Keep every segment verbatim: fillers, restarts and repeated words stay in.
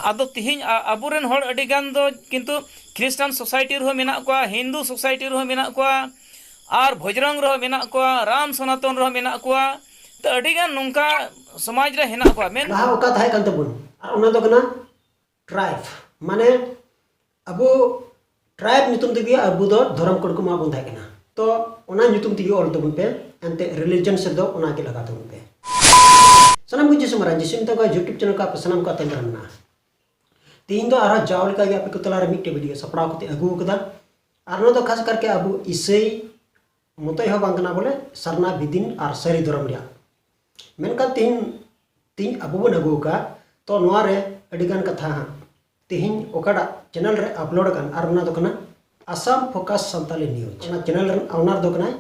ᱟᱫᱚ ᱛᱤᱦᱤᱧ ᱟ- ᱟᱵᱚᱨᱮᱱ ᱦᱚᱲ ᱟᱹᱰᱤ ᱜᱟᱱ ᱫᱚ ᱠᱤᱱᱛᱩ ᱠᱷᱨᱤᱥᱴᱟᱱ ᱥᱳᱥᱟᱭᱴᱤ ᱨᱮᱦᱚᱸ ᱢᱮᱱᱟᱜ ᱠᱚᱣᱟ, ᱦᱤᱱᱫᱩ ᱥᱳᱥᱟᱭᱴᱤ ᱨᱮᱦᱚᱸ ᱢᱮᱱᱟᱜ ᱠᱚᱣᱟ, ᱟᱨ ᱵᱷᱚᱡᱽᱨᱚᱝ ᱨᱮᱦᱚᱸ ᱢᱮᱱᱟᱜ ᱠᱚᱣᱟ, ᱨᱟᱢ ᱥᱚᱱᱟᱛᱚᱱ ᱨᱮᱦᱚᱸ ᱢᱮᱱᱟᱜ ᱠᱚᱣᱟ᱾ ᱛᱚ ᱟᱹᱰᱤ ᱜᱟᱱ ᱱᱚᱝᱠᱟ ᱥᱚᱢᱟᱡᱽ ᱨᱮ ᱦᱮᱱᱟᱜ ᱠᱚᱣᱟ᱾ ᱢᱮᱱ ᱞᱟᱦᱟ ᱚᱠᱟ ᱛᱟᱦᱮᱸ ᱠᱟᱱ ᱛᱟᱵᱚᱱ, ᱟᱨ ᱚᱱᱟ ᱫᱚ ᱠᱟᱱᱟ ᱴᱨᱟᱭᱤᱵᱽ, ᱢᱟᱱᱮ ᱟᱵᱚ ᱴᱨᱟᱭᱤᱵᱽ ᱧᱩᱛᱩᱢ ᱛᱮᱜᱮ ᱟᱵᱚ ᱫᱚ ᱫᱷᱚᱨᱚᱢ ᱠᱳᱰ ᱠᱚ ᱮᱢᱟ ᱵᱚᱱ ᱛᱟᱦᱮᱸ ᱠᱟᱱᱟ᱾ ᱛᱚ ᱚᱱᱟ ᱧᱩᱛᱩᱢ ᱛᱮᱜᱮ ᱚᱞ ᱛᱟᱵᱚᱱ ᱯᱮ, ᱮᱱᱛᱮ ᱨᱤᱞᱤᱡᱚᱱ ᱥᱮᱫ ᱫᱚ ᱚᱱᱟ ᱜᱮ ᱞᱟᱜᱟᱣ ᱛᱟᱵᱚᱱ ᱯᱮ᱾ ᱥᱟᱱᱟᱢ ᱠᱚ ᱡᱤᱥᱩ ᱢᱟᱨᱟᱝ, ᱡᱤᱥᱩ ᱢᱮᱛᱟ ᱠᱚᱣᱟ YouTube ᱪᱮᱱᱮᱞ ᱠᱚ ᱟᱯᱮ ᱥᱟᱱᱟᱢ ᱠᱚ ᱟᱛᱮ ᱫᱟᱨᱟᱢ ᱢᱮᱱᱟᱜᱼᱟ᱾ ᱛᱮᱦᱮᱧ ᱫᱚ ᱟᱨᱦᱚᱸ ᱡᱟᱣ ᱞᱮᱠᱟ ᱜᱮ ᱟᱯᱮ ᱠᱚ ᱛᱟᱞᱟᱨᱮ ᱢᱤᱫᱴᱮᱡ ᱵᱷᱤᱰᱤᱭᱳ ᱥᱟᱯᱲᱟᱣ ᱠᱟᱛᱮ ᱟᱹᱜᱩ ᱟᱠᱟᱫᱟ᱾ ᱟᱨ ᱱᱚᱣᱟ ᱫᱚ ᱠᱷᱟᱥ ᱠᱟᱨᱠᱮ ᱟᱵᱚ ᱤᱥᱟᱹᱭ ᱢᱚᱛᱚᱡ ᱦᱚᱸ ᱵᱟᱝ ᱠᱟᱱᱟ, ᱵᱚᱞᱮ ᱥᱟᱨᱱᱟ ᱵᱤᱫᱤᱱ ᱟᱨ ᱥᱟᱹᱨᱤ ᱫᱷᱚᱨᱚᱢ ᱨᱮᱭᱟᱜ᱾ ᱢᱮᱱᱠᱷᱟᱱ ᱛᱮᱦᱮᱧ, ᱛᱮᱦᱮᱧ ᱟᱵᱚ ᱵᱚᱱ ᱟᱹᱜᱩ ᱟᱠᱟᱫ, ᱛᱚ ᱱᱚᱣᱟ ᱨᱮ ᱟᱹᱰᱤ ᱜᱟᱱ ᱠᱟᱛᱷᱟ ᱦᱟᱸᱜ ᱛᱮᱦᱮᱧ ᱚᱠᱟᱴᱟᱜ ᱪᱮᱱᱮᱞ ᱨᱮ ᱟᱯᱞᱳᱰ ᱟᱠᱟᱱ, ᱟᱨ ᱚᱱᱟ ᱫᱚ ᱠᱟᱱᱟ ᱟᱥᱟᱢ ᱯᱷᱳᱠᱟᱥ ᱥᱟᱱᱛᱟᱞᱤ ᱱᱤᱭᱩᱡᱽ᱾ ᱚᱱᱟ ᱪᱮᱱᱮᱞ ᱨᱮᱱ ᱳᱱᱟᱨ ᱫᱚ ᱠᱟᱱᱟᱭ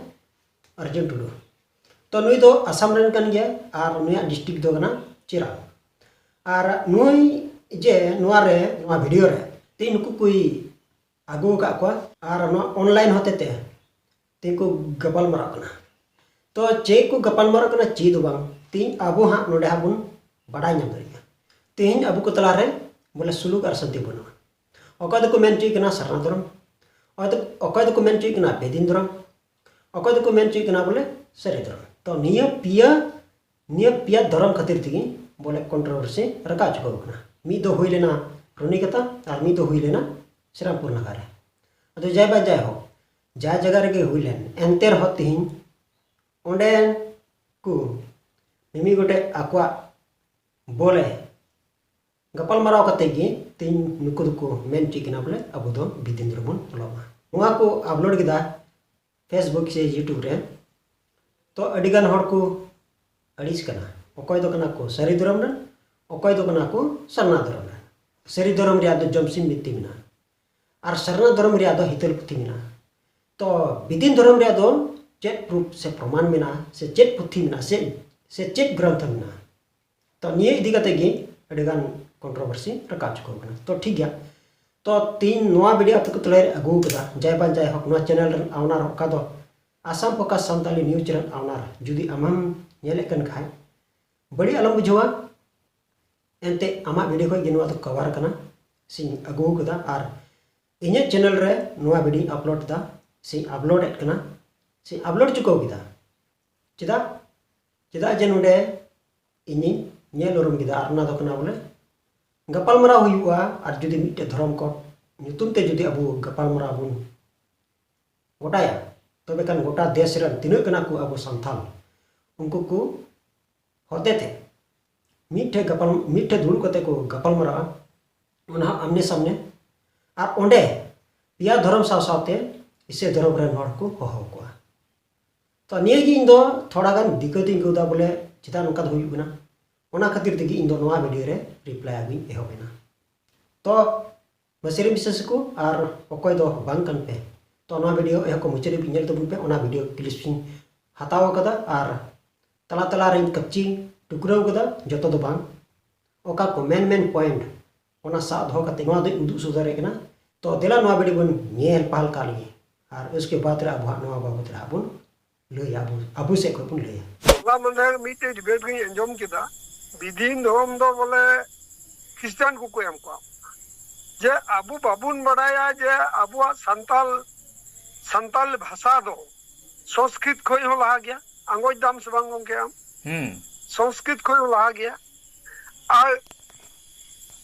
ᱟᱨᱡᱩᱱ ᱴᱩᱰᱩ᱾ ᱛᱚ ᱱᱩᱭ ᱫᱚ ᱟᱥᱟᱢ ᱨᱮᱱ ᱠᱟᱱ ᱜᱮᱭᱟᱭ ᱟᱨ ᱱᱩᱭᱟᱜ ᱰᱤᱥᱴᱨᱤᱠᱴ ᱫᱚ ᱠᱟᱱᱟ ᱪᱤᱨᱟᱝ᱾ ᱟᱨ ᱱᱩᱭ ᱡᱮ ᱱᱚᱣᱟ ᱨᱮ, ᱱᱚᱣᱟ ᱵᱷᱤᱰᱤᱭᱳ ᱨᱮ ᱛᱮᱦᱮᱧ ᱱᱩᱠᱩ ᱠᱚᱭ ᱟᱹᱜᱩ ᱟᱠᱟᱫ ᱠᱚᱣᱟ ᱟᱨ ᱱᱚᱣᱟ ᱚᱱᱞᱟᱭᱤᱱ ᱦᱚᱛᱮ ᱛᱮ ᱛᱮᱦᱮᱧ ᱠᱚ ᱜᱟᱯᱟᱞ ᱢᱟᱨᱟᱜ ᱠᱟᱱᱟ᱾ ᱛᱚ ᱪᱮᱫ ᱠᱚ ᱜᱟᱯᱟᱞ ᱢᱟᱨᱟᱜ ᱠᱟᱱᱟ, ᱪᱮᱫ ᱫᱚ ᱵᱟᱝ, ᱛᱮᱦᱮᱧ ᱟᱵᱚ ᱦᱟᱸᱜ ᱱᱚᱰᱮ ᱦᱟᱸᱜ ᱵᱚᱱ ᱵᱟᱰᱟᱭ ᱧᱟᱢ ᱫᱟᱲᱮᱭᱟᱜᱼᱟ᱾ ᱛᱮᱦᱮᱧ ᱟᱵᱚ ᱠᱚ ᱛᱟᱞᱟᱨᱮ ᱵᱚᱞᱮ ᱥᱩᱞᱩᱠ ᱟᱨ ᱥᱟᱱᱛᱤ ᱵᱟᱹᱱᱩᱜᱼᱟ᱾ ᱚᱠᱚᱭ ᱫᱚᱠᱚ ᱢᱮᱱ ᱦᱚᱪᱚᱭᱮᱫ ᱠᱟᱱᱟ ᱥᱟᱨᱱᱟ ᱫᱷᱚᱨᱚᱢ, ᱚᱠᱚᱭ ᱫᱚ, ᱚᱠᱚᱭ ᱫᱚᱠᱚ ᱢᱮᱱ ᱦᱚᱪᱚᱭᱮᱫ ᱠᱟᱱᱟ ᱵᱮᱫᱤᱱ ᱫᱷᱚᱨᱚᱢ, ᱚᱠᱚᱭ ᱫᱚᱠᱚ ᱢᱮᱱ ᱦᱚᱪᱚᱭᱮᱫ ᱠᱟᱱᱟ ᱵᱚᱞᱮ ᱥᱟᱹᱨᱤ ᱫᱷᱚᱨᱚᱢ᱾ ᱛᱚ ᱱᱤᱭᱟᱹ ᱯᱮᱭᱟ, ᱱᱤᱭᱟᱹ ᱯᱮᱭᱟ ᱫᱷᱚᱨᱚᱢ ᱠᱷᱟᱹᱛᱤᱨ ᱛᱮᱜᱮ ᱵᱚᱞᱮ ᱠᱚᱱᱴᱨᱳᱵᱷᱟᱨᱥᱤ ᱨᱟᱠᱟᱵ ᱦᱚᱪᱚ ᱠᱟᱱᱟ᱾ ᱢᱤᱫ ᱫᱚ ᱦᱩᱭ ᱞᱮᱱᱟ ᱨᱩᱱᱤᱠᱟᱛᱟ ᱟᱨ ᱢᱤᱫ ᱫᱚ ᱦᱩᱭ ᱞᱮᱱᱟ ᱥᱨᱤᱨᱟᱢᱯᱩᱨ ᱱᱟᱠᱷᱟ ᱨᱮ᱾ ᱟᱫᱚ ᱡᱟᱭ ᱵᱟ ᱡᱟᱭ ᱦᱳᱠ, ᱡᱟ ᱡᱟᱭᱜᱟ ᱨᱮᱜᱮ ᱦᱩᱭ ᱞᱮᱱ, ᱮᱱᱛᱮ ᱨᱮᱦᱚᱸ ᱛᱮᱦᱮᱧ ᱚᱸᱰᱮ ᱠᱚ ᱢᱤᱢᱤᱫ ᱜᱚᱴᱮᱡ ᱟᱠᱚᱣᱟᱜ ᱵᱚᱞᱮ ᱜᱟᱯᱟᱞᱢᱟᱨᱟᱣ ᱠᱟᱛᱮ ᱜᱮ ᱛᱮᱦᱮᱧ ᱱᱩᱠᱩ ᱫᱚᱠᱚ ᱢᱮᱱ ᱦᱚᱪᱚᱭᱮᱫ ᱠᱟᱱᱟ ᱵᱚᱞᱮ ᱟᱵᱚ ᱫᱚ ᱵᱤᱫᱤᱱ ᱨᱮᱵᱚᱱ ᱚᱞᱚᱜ ᱢᱟ᱾ ᱱᱚᱣᱟ ᱠᱚ ᱟᱯᱞᱳᱰ ᱠᱮᱫᱟ Facebook ᱥᱮ YouTube ᱨᱮ, ᱛᱚ ᱟᱹᱰᱤᱜᱟᱱ ᱦᱚᱲ ᱠᱚ ᱟᱹᱲᱤᱥ ᱠᱟᱱᱟ᱾ ᱚᱠᱚᱭ ᱫᱚ ᱠᱟᱱᱟ ᱠᱚ ᱥᱟᱹᱨᱤ ᱫᱷᱚᱨᱚᱢ ᱨᱮᱱ, ᱚᱠᱚᱭ ᱫᱚ ᱠᱟᱱᱟ ᱠᱚ ᱥᱟᱨᱱᱟ ᱫᱷᱚᱨᱚᱢ ᱨᱮᱱ᱾ ᱥᱟᱹᱨᱤ ᱫᱷᱚᱨᱚᱢ ᱨᱮᱭᱟᱜ ᱫᱚ ᱡᱚᱢᱥᱤᱢ ᱵᱤᱱᱛᱤ ᱢᱮᱱᱟᱜᱼᱟ, ᱟᱨ ᱥᱟᱨᱱᱟ ᱫᱷᱚᱨᱚᱢ ᱨᱮᱭᱟᱜ ᱫᱚ ᱦᱤᱛᱟᱹᱞ ᱯᱩᱛᱷᱤ ᱢᱮᱱᱟᱜᱼᱟ᱾ ᱛᱚ ᱵᱤᱫᱤᱱ ᱫᱷᱚᱨᱚᱢ ᱨᱮᱭᱟᱜ ᱫᱚ ᱪᱮᱫ ᱯᱨᱩᱯ ᱥᱮ ᱯᱨᱚᱢᱟᱱ ᱢᱮᱱᱟᱜᱼᱟ, ᱥᱮ ᱪᱮᱫ ᱯᱩᱛᱷᱤ ᱢᱮᱱᱟᱜᱼᱟ, ᱥᱮ, ᱥᱮ ᱪᱮᱫ ᱜᱨᱚᱱᱛᱷᱚ ᱢᱮᱱᱟᱜᱼᱟ? ᱛᱚ ᱱᱤᱭᱟᱹ ᱤᱫᱤ ᱠᱟᱛᱮ ᱜᱮ ᱟᱹᱰᱤᱜᱟᱱ ᱠᱚᱱᱴᱨᱳᱵᱷᱟᱨᱥᱤ ᱨᱟᱠᱟᱵ ᱪᱩᱠᱟᱹᱣ ᱠᱟᱱᱟ᱾ ᱛᱚ ᱴᱷᱤᱠ ᱜᱮᱭᱟ, ᱛᱚ ᱛᱤᱦᱤᱧ ᱱᱚᱣᱟ ᱵᱷᱤᱰᱤᱭᱳ ᱟᱯᱮ ᱠᱚ ᱛᱟᱞᱟᱨᱮ ᱟᱹᱜᱩ ᱠᱟᱫᱟ, ᱡᱟᱭ ᱵᱟᱝ ᱡᱟᱭ ᱦᱳᱠ, ᱱᱚᱣᱟ ᱪᱮᱱᱮᱞ ᱨᱮᱱ ᱟᱣᱱᱟᱨ ᱚᱠᱟ ᱫᱚ ᱟᱥᱟᱢ ᱯᱷᱳᱠᱟᱥ ᱥᱟᱱᱛᱟᱞᱤ ᱱᱤᱭᱩᱡᱽ ᱨᱮᱱ ᱟᱣᱱᱟᱨ, ᱡᱩᱫᱤ ᱟᱢᱮᱢ ᱧᱮᱞᱮᱫ ᱠᱟᱱ ᱠᱷᱟᱡ, ᱵᱟᱹᱲᱤᱡ ᱟᱞᱚᱢ ᱵᱩᱡᱷᱟᱹᱣᱟ᱾ ᱮᱱᱛᱮ ᱟᱢᱟᱜ ᱵᱷᱤᱰᱤᱭᱳ ᱠᱷᱚᱱ ᱜᱮ ᱱᱚᱣᱟ ᱫᱚ ᱠᱟᱵᱷᱟᱨ ᱠᱟᱱᱟ, ᱥᱮᱧ ᱟᱹᱜᱩ ᱠᱟᱫᱟ᱾ ᱟᱨ ᱤᱧᱟᱹᱜ ᱪᱮᱱᱮᱞ ᱨᱮ ᱱᱚᱣᱟ ᱵᱷᱤᱰᱤᱭᱳᱧ ᱟᱯᱞᱳᱰ ᱮᱫᱟ, ᱥᱮᱧ ᱟᱯᱞᱳᱰ ᱮᱫ ᱠᱟᱱᱟ, ᱥᱮᱧ ᱟᱯᱞᱳᱰ ᱪᱩᱠᱟᱹᱣ ᱠᱮᱫᱟ᱾ ᱪᱮᱫᱟᱜ? ᱪᱮᱫᱟᱜ ᱡᱮ ᱱᱚᱰᱮ ᱤᱧᱤᱧ ᱧᱮᱞ ᱩᱨᱩᱢ ᱠᱮᱫᱟ, ᱟᱨ ᱚᱱᱟ ᱫᱚ ᱠᱟᱱᱟ ᱵᱚᱞᱮ ᱜᱟᱯᱟᱞᱢᱟᱨᱟᱣ ᱦᱩᱭᱩᱜᱼᱟ᱾ ᱟᱨ ᱡᱩᱫᱤ ᱢᱤᱫᱴᱮᱡ ᱫᱷᱚᱨᱚᱢ ᱠᱳᱰ ᱧᱩᱛᱩᱢ ᱛᱮ ᱡᱩᱫᱤ ᱟᱵᱚ ᱜᱟᱯᱟᱞᱢᱟᱨᱟᱣ ᱵᱚᱱ ᱜᱚᱴᱟᱭᱟ, ᱛᱚᱵᱮ ᱠᱷᱟᱱ ᱜᱚᱴᱟ ᱫᱮᱥ ᱨᱮᱱ ᱛᱤᱱᱟᱹᱜ ᱠᱟᱱᱟ ᱠᱚ ᱟᱵᱚ ᱥᱟᱱᱛᱟᱞ, ᱩᱱᱠᱩ ᱠᱚ ᱦᱚᱛᱮᱛᱮ ᱢᱤᱫᱴᱷᱮᱡ ᱜᱟᱯᱟᱞ, ᱢᱤᱫᱴᱷᱮᱡ ᱫᱩᱲᱩᱵ ᱠᱟᱛᱮ ᱠᱚ ᱜᱟᱯᱟᱞ ᱢᱟᱨᱟᱣᱟ, ᱚᱱᱟ ᱦᱚᱸ ᱟᱢᱱᱮ ᱥᱟᱢᱱᱮ᱾ ᱟᱨ ᱚᱸᱰᱮ ᱯᱮᱭᱟ ᱫᱷᱚᱨᱚᱢ ᱥᱟᱶ ᱥᱟᱶᱛᱮ ᱤᱥᱟᱹᱭ ᱫᱷᱚᱨᱚᱢ ᱨᱮᱱ ᱦᱚᱲ ᱠᱚ ᱦᱚᱦᱚ ᱠᱚᱣᱟ᱾ ᱛᱚ ᱱᱤᱭᱟᱹ ᱜᱮ ᱤᱧ ᱫᱚ ᱛᱷᱚᱲᱟ ᱜᱟᱱ ᱫᱤᱠᱠᱟᱹᱛ ᱤᱧ ᱟᱹᱭᱠᱟᱹᱣ ᱫᱟ ᱵᱚᱞᱮ ᱪᱮᱫᱟᱜ ᱱᱚᱝᱠᱟ ᱫᱚ ᱦᱩᱭᱩᱜ ᱠᱟᱱᱟ᱾ ᱚᱱᱟ ᱠᱷᱟᱹᱛᱤᱨ ᱛᱮᱜᱮ ᱤᱧ ᱫᱚ ᱱᱚᱣᱟ ᱵᱷᱤᱰᱤᱭᱳ ᱨᱮ ᱨᱤᱯᱞᱟᱭ ᱟᱹᱜᱩᱧ ᱮᱦᱚᱵ ᱮᱱᱟ᱾ ᱛᱚ ᱢᱟᱹᱥᱤᱨᱤ ᱢᱤᱥᱮᱥ ᱠᱚ ᱟᱨ ᱚᱠᱚᱭ ᱫᱚ ᱵᱟᱝ ᱠᱟᱱ ᱯᱮ, ᱛᱚ ᱱᱚᱣᱟ ᱵᱷᱤᱰᱤᱭᱳ ᱮᱦᱚᱵ ᱠᱷᱚᱱ ᱢᱩᱪᱟᱹᱫ ᱦᱟᱹᱵᱤᱡ ᱧᱮᱞ ᱛᱟᱵᱚᱱ ᱯᱮ᱾ ᱚᱱᱟ ᱵᱷᱤᱰᱤᱭᱳ ᱠᱞᱤᱯᱥ ᱤᱧ ᱦᱟᱛᱟᱣ ᱟᱠᱟᱫᱟ ᱟᱨ ᱛᱟᱞᱟ ᱛᱟᱞᱟ ᱨᱮᱧ ᱠᱟᱹᱯᱪᱤ ᱴᱩᱠᱨᱟᱹᱣ ᱠᱟᱫᱟ, ᱡᱚᱛᱚ ᱫᱚ ᱵᱟᱝ, ᱚᱠᱟ ᱠᱚ ᱢᱮᱱ ᱢᱮᱱ ᱯᱚᱭᱮᱱᱴ ᱚᱱᱟ ᱥᱟᱵ ᱫᱚᱦᱚ ᱠᱟᱛᱮ ᱱᱚᱣᱟ ᱫᱚᱧ ᱩᱫᱩᱜ ᱥᱚᱫᱚᱨᱮ ᱠᱟᱱᱟ᱾ ᱛᱚ ᱫᱮᱞᱟ ᱱᱚᱣᱟ ᱵᱷᱤᱰᱤᱭᱳ ᱵᱚᱱ ᱧᱮᱞ ᱯᱟᱦᱟᱞ ᱠᱟᱜ ᱞᱮᱜᱮ, ᱟᱨ ᱩᱥᱠᱮ ᱵᱟᱫᱽ ᱨᱮ ᱟᱵᱚ ᱦᱟᱸᱜ ᱱᱚᱣᱟ ᱵᱟᱵᱚᱫ ᱨᱮ ᱦᱟᱸᱜ ᱵᱚᱱ ᱞᱟᱹᱭᱟ, ᱟᱵᱚ, ᱟᱵᱚ ᱥᱮᱫ ᱠᱷᱚᱱ ᱵᱚᱱ ᱞᱟᱹᱭᱟ᱾ ᱦᱚᱞᱟ ᱢᱟᱫᱷᱮᱨ ᱢᱤᱫᱴᱮᱡ ᱰᱤᱵᱮᱴ ᱨᱤᱧ ᱟᱸᱡᱚᱢ ᱠᱮᱫᱟ, ᱵᱤᱫᱷᱤᱱ ᱫᱷᱚᱨᱚᱢ ᱫᱚ ᱵᱚᱞᱮ ᱠᱷᱨᱤᱥᱴᱟᱱ ᱠᱚᱠᱚ ᱮᱢ ᱠᱚᱣᱟ᱾ ᱡᱮ ᱟᱵᱚ ᱵᱟᱵᱚᱱ ᱵᱟᱲᱟᱭᱟ ᱡᱮ ᱟᱵᱚᱣᱟᱜ ᱥᱟᱱᱛᱟᱞ, ᱥᱟᱱᱛᱟᱞ ᱵᱷᱟᱥᱟ ᱫᱚ ᱥᱚᱝᱥᱠᱨᱤᱛ ᱠᱷᱚᱱ ᱦᱚᱸ ᱞᱟᱦᱟ ᱜᱮᱭᱟ᱾ ᱟᱸᱜᱚᱪ ᱫᱟᱢ ᱥᱮ ᱵᱟᱝ ᱜᱚᱢᱠᱮ ᱟᱢ? ᱦᱩᱸ᱾ ᱥᱚᱝᱥᱠᱨᱤᱛ ᱠᱷᱚᱱ ᱦᱚᱸ ᱞᱟᱦᱟ ᱜᱮᱭᱟ᱾ ᱟᱨ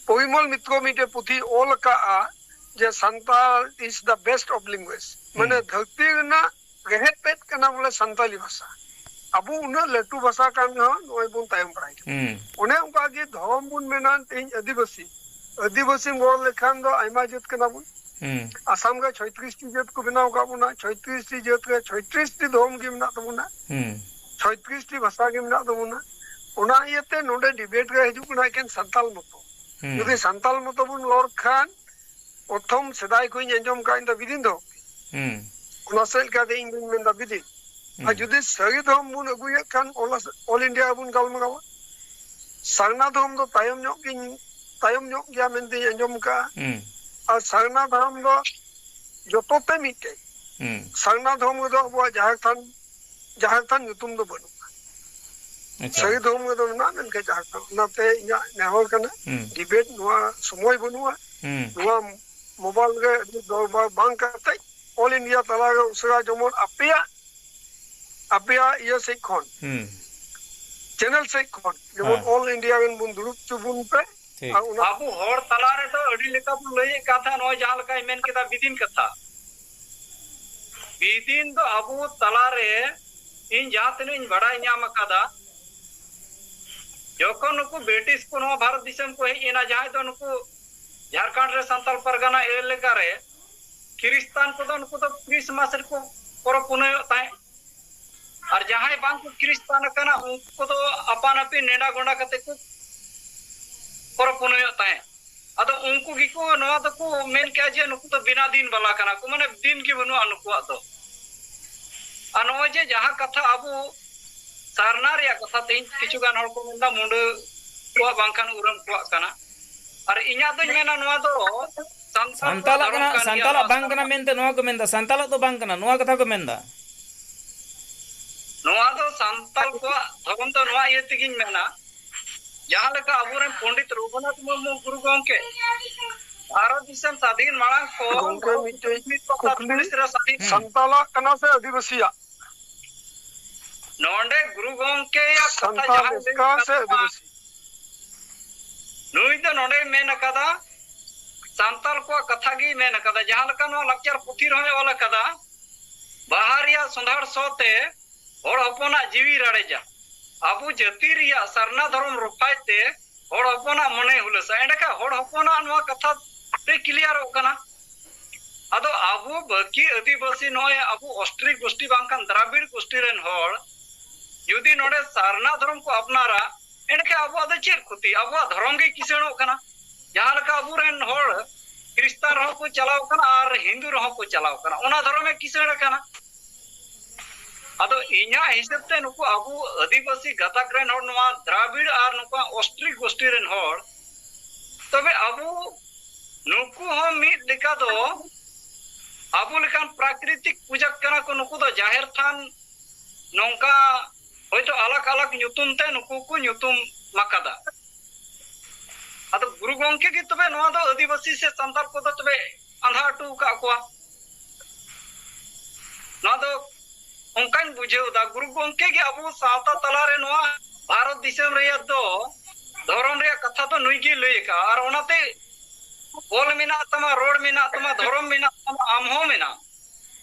ᱯᱚᱨᱤᱢᱚᱞ ᱢᱤᱛᱨᱚ ᱢᱤᱫᱴᱮᱡ ᱯᱩᱛᱷᱤ ᱚᱞ ᱟᱠᱟᱫᱼᱟ ᱡᱮ Santal is the best of language, ᱢᱟᱱᱮ ᱦᱩᱸ᱾ ᱫᱷᱟᱹᱨᱛᱤ ᱨᱮᱱᱟᱜ ᱨᱮᱦᱮᱫ ᱛᱮᱫ ᱠᱟᱱᱟ ᱵᱚᱞᱮ ᱥᱟᱱᱛᱟᱞᱤ ᱵᱷᱟᱥᱟ᱾ ᱟᱵᱚ ᱩᱱᱟᱹᱜ ᱞᱟᱹᱴᱩ ᱵᱷᱟᱥᱟ ᱠᱟᱱ ᱨᱮᱦᱚᱸ ᱱᱚᱜᱼᱚᱭ ᱵᱚᱱ ᱛᱟᱭᱚᱢ ᱵᱟᱲᱟᱭ ᱠᱟᱱᱟ᱾ ᱦᱩᱸ᱾ ᱚᱱᱮ ᱚᱱᱠᱟ ᱜᱮ ᱫᱷᱚᱨᱚᱢ ᱵᱚᱱ ᱢᱮᱱᱟ ᱛᱮᱦᱮᱧ ᱟᱹᱫᱤᱵᱟᱹᱥᱤ, ᱟᱹᱫᱤᱵᱟᱹᱥᱤᱢ ᱨᱚᱲ ᱞᱮᱠᱷᱟᱱ ᱫᱚ ᱟᱭᱢᱟ ᱡᱟᱹᱛ ᱠᱟᱱᱟ ᱵᱚᱱ᱾ ᱦᱩᱸ᱾ ᱟᱥᱟᱢ ᱨᱮ ᱪᱷᱚᱭᱛᱨᱤᱥ ᱴᱤ ᱡᱟᱹᱛ ᱠᱚ ᱵᱮᱱᱟᱣ ᱟᱠᱟᱫ ᱵᱚᱱᱟ, ᱪᱷᱚᱭᱛᱨᱤᱥ ᱴᱤ ᱡᱟᱹᱛ ᱨᱮ ᱪᱷᱚᱭᱛᱨᱤᱥ ᱴᱤ ᱫᱷᱚᱨᱚᱢ ᱜᱮ ᱢᱮᱱᱟᱜ ᱛᱟᱵᱚᱱᱟ, ᱦᱩᱸ᱾ ᱪᱷᱚᱭᱛᱨᱤᱥ ᱴᱤ ᱵᱷᱟᱥᱟ ᱜᱮ ᱢᱮᱱᱟᱜ ᱛᱟᱵᱚᱱᱟ᱾ ᱚᱱᱟ ᱤᱭᱟᱹᱛᱮ ᱱᱚᱰᱮ ᱰᱤᱵᱮᱴ ᱨᱮ ᱦᱤᱡᱩᱜ ᱠᱟᱱᱟ ᱮᱠᱮᱱ ᱥᱟᱱᱛᱟᱞ ᱢᱚᱛᱚ᱾ ᱦᱩᱸ᱾ ᱡᱩᱫᱤ ᱥᱟᱱᱛᱟᱞ ᱢᱚᱛᱚ ᱵᱚᱱ ᱨᱚᱲ ᱠᱷᱟᱱ, ᱯᱨᱚᱛᱷᱚᱢ ᱥᱮᱫᱟᱭ ᱠᱷᱚᱱ ᱤᱧ ᱟᱸᱡᱚᱢ ᱠᱟᱜ ᱤᱧ ᱫᱚ ᱵᱤᱫᱤᱱ ᱫᱚ᱾ ᱦᱩᱸ᱾ ᱚᱱᱟ ᱥᱮᱫ ᱞᱮᱠᱟᱛᱮ ᱤᱧ ᱫᱩᱧ ᱢᱮᱱᱫᱟ ᱵᱤᱫᱤᱱ᱾ ᱟᱨ ᱦᱩᱸ᱾ ᱡᱩᱫᱤ ᱥᱟᱹᱨᱤ ᱫᱷᱚᱨᱚᱢ ᱵᱚᱱ ᱟᱹᱜᱩᱭᱮᱫ ᱠᱷᱟᱱ, ᱚᱱᱟ ᱥᱮ-, all India ᱵᱚᱱ ᱜᱟᱞᱢᱟᱨᱟᱣᱟ᱾ ᱥᱟᱨᱱᱟ ᱫᱷᱚᱨᱚᱢ ᱫᱚ ᱛᱟᱭᱚᱢ ᱧᱚᱜ ᱜᱤᱧ, ᱛᱟᱭᱚᱢ ᱧᱚᱜ ᱜᱮᱭᱟ ᱢᱮᱱᱛᱮᱧ ᱟᱸᱡᱚᱢ ᱠᱟᱜᱼᱟ᱾ ᱦᱩᱸ᱾ ᱟᱨ ᱥᱟᱨᱱᱟ ᱫᱷᱚᱨᱚᱢ ᱫᱚ ᱡᱚᱛᱚ ᱛᱮ ᱢᱤᱫᱴᱮᱡ᱾ ᱦᱩᱸ᱾ ᱥᱟᱨᱱᱟ ᱫᱷᱚᱨᱚᱢ ᱨᱮᱫᱚ ᱟᱵᱚᱣᱟᱜ ᱡᱟᱦᱮᱨ ᱛᱷᱟᱱ, ᱡᱟᱦᱮᱨ ᱛᱷᱟᱱ ᱧᱩᱛᱩᱢ ᱫᱚ ᱵᱟᱹᱱᱩᱜᱼᱟ᱾ ᱟᱪᱪᱷᱟ᱾ ᱥᱟᱹᱨᱤ ᱫᱷᱚᱨᱚᱢ ᱨᱮᱫᱚ ᱢᱮᱱᱟᱜ, ᱢᱮᱱᱠᱷᱟᱱ ᱡᱟᱦᱟᱸ ᱠᱟᱱᱟ, ᱚᱱᱟᱛᱮ ᱤᱧᱟᱹᱜ ᱱᱮᱦᱚᱨ ᱠᱟᱱᱟ, ᱦᱩᱸ᱾ ᱰᱤᱵᱮᱴ ᱱᱚᱣᱟ ᱥᱚᱢᱚᱭ ᱵᱟᱹᱱᱩᱜᱼᱟ᱾ ᱦᱩᱸ᱾ ᱱᱚᱣᱟ ᱢᱳᱵᱟᱭᱤᱞ ᱨᱮ ᱟᱹᱰᱤ ᱫᱚᱨᱵᱟᱨ ᱵᱟᱝ ᱠᱟᱛᱮ, ᱚᱞ ᱤᱱᱰᱤᱭᱟ ᱛᱟᱞᱟᱨᱮ ᱩᱥᱟᱹᱨᱟ ᱡᱮᱢᱚᱱ ᱟᱯᱮᱭᱟᱜ, ᱟᱯᱮᱭᱟᱜ ᱤᱭᱟᱹ ᱥᱮᱫ ᱠᱷᱚᱱ, ᱦᱩᱸ᱾ ᱪᱮᱱᱮᱞ ᱥᱮᱫ ᱠᱷᱚᱱ ᱡᱮᱢᱚᱱ ᱦᱮᱸ᱾ ᱚᱞ ᱤᱱᱰᱤᱭᱟ ᱨᱮᱱ ᱵᱚᱱ ᱫᱩᱲᱩᱵ ᱦᱚᱪᱚ ᱵᱚᱱ ᱯᱮ᱾ ᱴᱷᱤᱠ᱾ ᱟᱨ ᱚᱱᱟ ᱟᱵᱚ ᱦᱚᱲ ᱛᱟᱞᱟ ᱨᱮᱫᱚ ᱟᱹᱰᱤ ᱞᱮᱠᱟ ᱵᱚᱱ ᱞᱟᱹᱭᱮᱫ ᱠᱟᱱ ᱛᱟᱦᱮᱸᱫ, ᱱᱚᱜᱼᱚᱭ ᱡᱟᱦᱟᱸ ᱞᱮᱠᱟᱭ ᱢᱮᱱ ᱠᱮᱫᱟ ᱵᱤᱫᱤᱱ ᱠᱟᱛᱷᱟ᱾ ᱵᱤᱫᱤᱱ ᱫᱚ ᱟᱵᱚ ᱛᱟᱞᱟᱨᱮ ᱤᱧ ᱡᱟᱦᱟᱸ ᱛᱤᱱᱟᱹᱜ ᱤᱧ ᱵᱟᱲᱟᱭ ᱧᱟᱢ ᱟᱠᱟᱫᱟ, ᱡᱚᱠᱷᱚᱱ ᱱᱩᱠᱩ ᱵᱨᱤᱴᱤᱥ ᱠᱚ ᱱᱚᱣᱟ ᱵᱷᱟᱨᱚᱛ ᱫᱤᱥᱚᱢ ᱠᱚ ᱦᱮᱡ ᱮᱱᱟ, ᱡᱟᱦᱟᱸᱭ ᱫᱚ ᱱᱩᱠᱩ ᱡᱷᱟᱲᱠᱷᱚᱸᱰ ᱨᱮ ᱥᱟᱱᱛᱟᱲ ᱯᱟᱨᱜᱟᱱᱟ ᱮᱞᱟᱠᱟ ᱨᱮ ᱠᱷᱨᱤᱥᱴᱟᱱ ᱠᱚᱫᱚ ᱱᱩᱠᱩ ᱫᱚ ᱠᱨᱤᱥᱢᱟᱥ ᱨᱮᱠᱚ ᱯᱚᱨᱚᱵᱽ ᱯᱩᱱᱟᱹᱭᱚᱜ ᱛᱟᱦᱮᱸᱫ᱾ ᱟᱨ ᱡᱟᱦᱟᱸᱭ ᱵᱟᱝ ᱠᱚ ᱠᱷᱨᱤᱥᱴᱟᱱ ᱟᱠᱟᱱᱟ, ᱩᱱᱠᱩ ᱠᱚᱫᱚ ᱟᱯᱟᱱ ᱟᱹᱯᱤᱱ ᱱᱮᱰᱟ ᱜᱚᱸᱰᱟ ᱠᱟᱛᱮ ᱠᱚ ᱯᱚᱨᱚᱵᱽ ᱯᱩᱱᱟᱹᱭᱚᱜ ᱛᱟᱦᱮᱸᱫ᱾ ᱟᱫᱚ ᱩᱱᱠᱩ ᱜᱮᱠᱚ ᱱᱚᱣᱟ ᱫᱚᱠᱚ ᱢᱮᱱ ᱠᱮᱜᱼᱟ ᱡᱮ ᱱᱩᱠᱩ ᱫᱚ ᱵᱤᱱᱟ ᱫᱤᱱ ᱵᱟᱞᱟ ᱠᱟᱱᱟ ᱠᱚ, ᱢᱟᱱᱮ ᱫᱤᱱ ᱜᱮ ᱵᱟᱹᱱᱩᱜᱼᱟ ᱱᱩᱠᱩᱣᱟᱜ ᱫᱚ᱾ ᱟᱨ ᱱᱚᱜᱼᱚᱭ ᱡᱮ ᱡᱟᱦᱟᱸ ᱠᱟᱛᱷᱟ ᱟᱵᱚ ᱥᱟᱨᱱᱟ ᱨᱮᱭᱟᱜ ᱠᱟᱛᱷᱟ, ᱛᱮᱦᱮᱧ ᱠᱤᱪᱷᱩ ᱜᱟᱱ ᱦᱚᱲ ᱠᱚ ᱢᱮᱱᱫᱟ ᱢᱩᱰᱟᱹ ᱠᱚᱣᱟᱜ ᱵᱟᱝᱠᱷᱟᱱ ᱩᱨᱟᱹᱢ ᱠᱚᱣᱟᱜ ᱠᱟᱱᱟ᱾ ᱟᱨ ᱤᱧᱟᱹᱜ ᱫᱚᱧ ᱢᱮᱱᱟ ᱱᱚᱣᱟ ᱫᱚ ᱥᱟᱱᱛᱟᱲ ᱥᱟᱱᱛᱟᱞᱟᱜ ᱠᱚᱣᱟᱜ ᱫᱷᱚᱨᱚᱢ ᱠᱟᱱᱟ, ᱠᱟᱱ ᱜᱮᱭᱟ, ᱥᱟᱱᱛᱟᱞᱟᱜ ᱱᱚᱣᱟ ᱵᱟᱝ ᱠᱟᱱᱟ ᱥᱟᱨᱱᱟ᱾ ᱢᱮᱱᱛᱮ ᱱᱚᱣᱟ ᱠᱚ ᱢᱮᱱᱫᱟ, ᱥᱟᱱᱛᱟᱞᱟᱜ ᱫᱚ ᱵᱟᱝ ᱠᱟᱱᱟ, ᱱᱚᱣᱟ ᱠᱟᱛᱷᱟ ᱠᱚ ᱢᱮᱱᱫᱟ᱾ ᱱᱚᱣᱟ ᱫᱚ ᱥᱟᱱᱛᱟᱲ ᱠᱚᱣᱟᱜ ᱫᱷᱚᱨᱚᱢ ᱫᱚ ᱱᱚᱣᱟ ᱤᱭᱟᱹ ᱛᱮᱜᱤᱧ ᱢᱮᱱᱟ, ᱡᱟᱦᱟᱸ ᱞᱮᱠᱟ ᱟᱵᱚᱨᱮᱱ ᱯᱚᱱᱰᱤᱛ ᱨᱚᱜᱷᱩᱱᱟᱛᱷ ᱢᱩᱨᱢᱩ ᱜᱩᱨᱩ ᱜᱚᱢᱠᱮ ᱵᱷᱟᱨᱚᱛ ᱫᱤᱥᱚᱢ ᱥᱟᱫᱷᱤᱱ ᱢᱟᱲᱟᱝ ᱠᱷᱚᱱ ᱜᱚᱢᱠᱮ, ᱢᱤᱫᱴᱮᱡ ᱩᱱᱤᱥᱥᱚ ᱠᱩᱠᱞᱤ᱾ ᱥᱟᱛᱪᱚᱞᱞᱤᱥ ᱨᱮ ᱥᱟᱫᱷᱤᱱ᱾ ᱦᱩᱸ᱾ ᱥᱟᱱᱛᱟᱲᱟᱜ ᱠᱟᱱᱟ ᱥᱮ ᱟᱹᱫᱤᱵᱟᱹᱥᱤᱭᱟᱜ? ᱱᱚᱰᱮ ᱜᱩᱨᱩ ᱜᱚᱢᱠᱮᱭᱟᱜ ᱠᱟᱛᱷᱟ ᱥᱟᱱᱛᱟᱲ ᱡᱟᱦᱟᱸ ᱞᱟᱹᱭ ᱮᱥᱠᱟᱨ ᱥᱮ ᱠᱟᱫᱟ, ᱟᱹᱫᱤᱵᱟᱹᱥᱤ? ᱱᱩᱭ ᱫᱚ ᱱᱚᱰᱮᱭ ᱢᱮᱱ ᱟᱠᱟᱫᱟ, ᱥᱟᱱᱛᱟᱲ ᱠᱚᱣᱟᱜ ᱠᱟᱛᱷᱟ ᱜᱮᱭ ᱢᱮᱱ ᱟᱠᱟᱫᱟ᱾ ᱡᱟᱦᱟᱸ ᱞᱮᱠᱟ ᱱᱚᱣᱟ ᱞᱟᱠᱪᱟᱨ ᱯᱩᱛᱷᱤ ᱨᱮᱦᱚᱸᱭ ᱚᱞ ᱟᱠᱟᱫᱟ, ᱵᱟᱦᱟ ᱨᱮᱭᱟᱜ ᱥᱚᱸᱫᱷᱟᱲ ᱥᱚ ᱛᱮ ᱦᱚᱲ ᱦᱚᱯᱚᱱᱟᱜ ᱡᱤᱣᱤ ᱨᱟᱲᱮᱡᱟ᱾ ᱟᱵᱚ ᱡᱟᱹᱛᱤ ᱨᱮᱭᱟᱜ ᱥᱟᱨᱱᱟ ᱫᱷᱚᱨᱚᱢ ᱨᱚᱯᱷᱟᱭ ᱛᱮ ᱦᱚᱲ ᱦᱚᱯᱚᱱᱟᱜ ᱢᱚᱱᱮ ᱦᱩᱞᱟᱹᱥᱟ᱾ ᱮᱸᱰᱮᱠᱷᱟᱱ ᱦᱚᱲ ᱦᱚᱯᱚᱱᱟᱜ ᱱᱚᱣᱟ ᱠᱟᱛᱷᱟ ᱛᱮ ᱠᱞᱤᱭᱟᱨᱚᱜ ᱠᱟᱱᱟ᱾ ᱟᱫᱚ ᱟᱵᱚ ᱵᱟᱹᱠᱤ ᱟᱹᱫᱤᱵᱟᱹᱥᱤ, ᱱᱚᱜᱼᱚᱭ ᱟᱵᱚ ᱚᱥᱴᱨᱤᱠ ᱜᱳᱥᱴᱤ ᱵᱟᱝᱠᱷᱟᱱ ᱫᱨᱟᱵᱤᱲ ᱜᱳᱥᱴᱤ ᱨᱮᱱ ᱦᱚᱲ ᱡᱩᱫᱤ ᱱᱚᱰᱮ ᱥᱟᱨᱱᱟ ᱫᱷᱚᱨᱚᱢ ᱠᱚ ᱟᱯᱱᱟᱨᱟ, ᱮᱸᱰᱮᱠᱷᱟᱱ ᱟᱵᱚᱣᱟᱜ ᱫᱚ ᱪᱮᱫ ᱠᱷᱚᱛᱤ? ᱟᱵᱚᱣᱟᱜ ᱫᱷᱚᱨᱚᱢ ᱜᱮ ᱠᱤᱥᱟᱹᱬᱚᱜ ᱠᱟᱱᱟ᱾ ᱡᱟᱦᱟᱸ ᱞᱮᱠᱟ ᱟᱵᱚᱨᱮᱱ ᱦᱚᱲ ᱠᱷᱨᱤᱥᱴᱟᱱ ᱨᱮᱦᱚᱸ ᱠᱚ ᱪᱟᱞᱟᱣ ᱠᱟᱱᱟ ᱟᱨ ᱦᱤᱱᱫᱩ ᱨᱮᱦᱚᱸ ᱠᱚ ᱪᱟᱞᱟᱣ ᱠᱟᱱᱟ, ᱚᱱᱟ ᱫᱷᱚᱨᱚᱢᱮ ᱠᱤᱥᱟᱹᱬ ᱟᱠᱟᱱᱟ᱾ ᱟᱫᱚ ᱤᱧᱟᱹᱜ ᱦᱤᱥᱟᱹᱵ ᱛᱮ ᱱᱩᱠᱩ ᱟᱵᱚ ᱟᱹᱫᱤᱵᱟᱹᱥᱤ ᱜᱟᱛᱟᱠ ᱨᱮᱱ ᱦᱚᱲ, ᱱᱚᱣᱟ ᱫᱨᱟᱵᱤᱲ ᱟᱨ ᱱᱩᱠᱩ ᱚᱥᱴᱨᱤᱠ ᱜᱳᱥᱴᱤ ᱨᱮᱱ ᱦᱚᱲ, ᱛᱚᱵᱮ ᱟᱵᱚ ᱱᱩᱠᱩ ᱦᱚᱸ ᱢᱤᱫ ᱞᱮᱠᱟ ᱫᱚ ᱟᱵᱚ ᱞᱮᱠᱟᱱ ᱯᱨᱟᱠᱨᱤᱛᱤᱠ ᱯᱩᱡᱟᱹ ᱠᱟᱱᱟ ᱠᱚ᱾ ᱱᱩᱠᱩ ᱫᱚ ᱡᱟᱦᱮᱨ ᱛᱷᱟᱱ ᱱᱚᱝᱠᱟ ᱦᱳᱭᱛᱳ ᱟᱞᱟᱜᱽ ᱟᱞᱟᱜᱽ ᱧᱩᱛᱩᱢ ᱛᱮ ᱱᱩᱠᱩ ᱠᱚ ᱧᱩᱛᱩᱢ ᱟᱠᱟᱫᱟ᱾ ᱟᱫᱚ ᱜᱩᱨᱩ ᱜᱚᱢᱠᱮ ᱜᱮ ᱛᱚᱵᱮ ᱱᱚᱣᱟ ᱫᱚ ᱟᱹᱫᱤᱵᱟᱹᱥᱤ ᱥᱮ ᱥᱟᱱᱛᱟᱲ ᱠᱚᱫᱚ ᱛᱚᱵᱮ ᱟᱸᱫᱷᱟ ᱦᱚᱴᱚ ᱟᱠᱟᱫ ᱠᱚᱣᱟ? ᱱᱚᱣᱟ ᱫᱚ ᱚᱱᱠᱟᱧ ᱵᱩᱡᱷᱟᱹᱣ ᱮᱫᱟ, ᱜᱩᱨᱩ ᱜᱚᱢᱠᱮ ᱜᱮ ᱟᱵᱚ ᱥᱟᱶᱛᱟ ᱛᱟᱞᱟᱨᱮ ᱱᱚᱣᱟ ᱵᱷᱟᱨᱚᱛ ᱫᱤᱥᱚᱢ ᱨᱮᱭᱟᱜ ᱫᱚ ᱫᱷᱚᱨᱚᱢ ᱨᱮᱭᱟᱜ ᱠᱟᱛᱷᱟ ᱫᱚ ᱱᱩᱭ ᱜᱮ ᱞᱟᱹᱭ ᱟᱠᱟᱫᱼᱟ᱾ ᱟᱨ ᱚᱱᱟᱛᱮ ᱚᱞ ᱢᱮᱱᱟᱜ ᱛᱟᱢᱟ, ᱨᱚᱲ ᱢᱮᱱᱟᱜ ᱛᱟᱢᱟ, ᱫᱷᱚᱨᱚᱢ ᱢᱮᱱᱟᱜ ᱛᱟᱢᱟ, ᱟᱢ ᱦᱚᱸ ᱢᱮᱱᱟᱢ᱾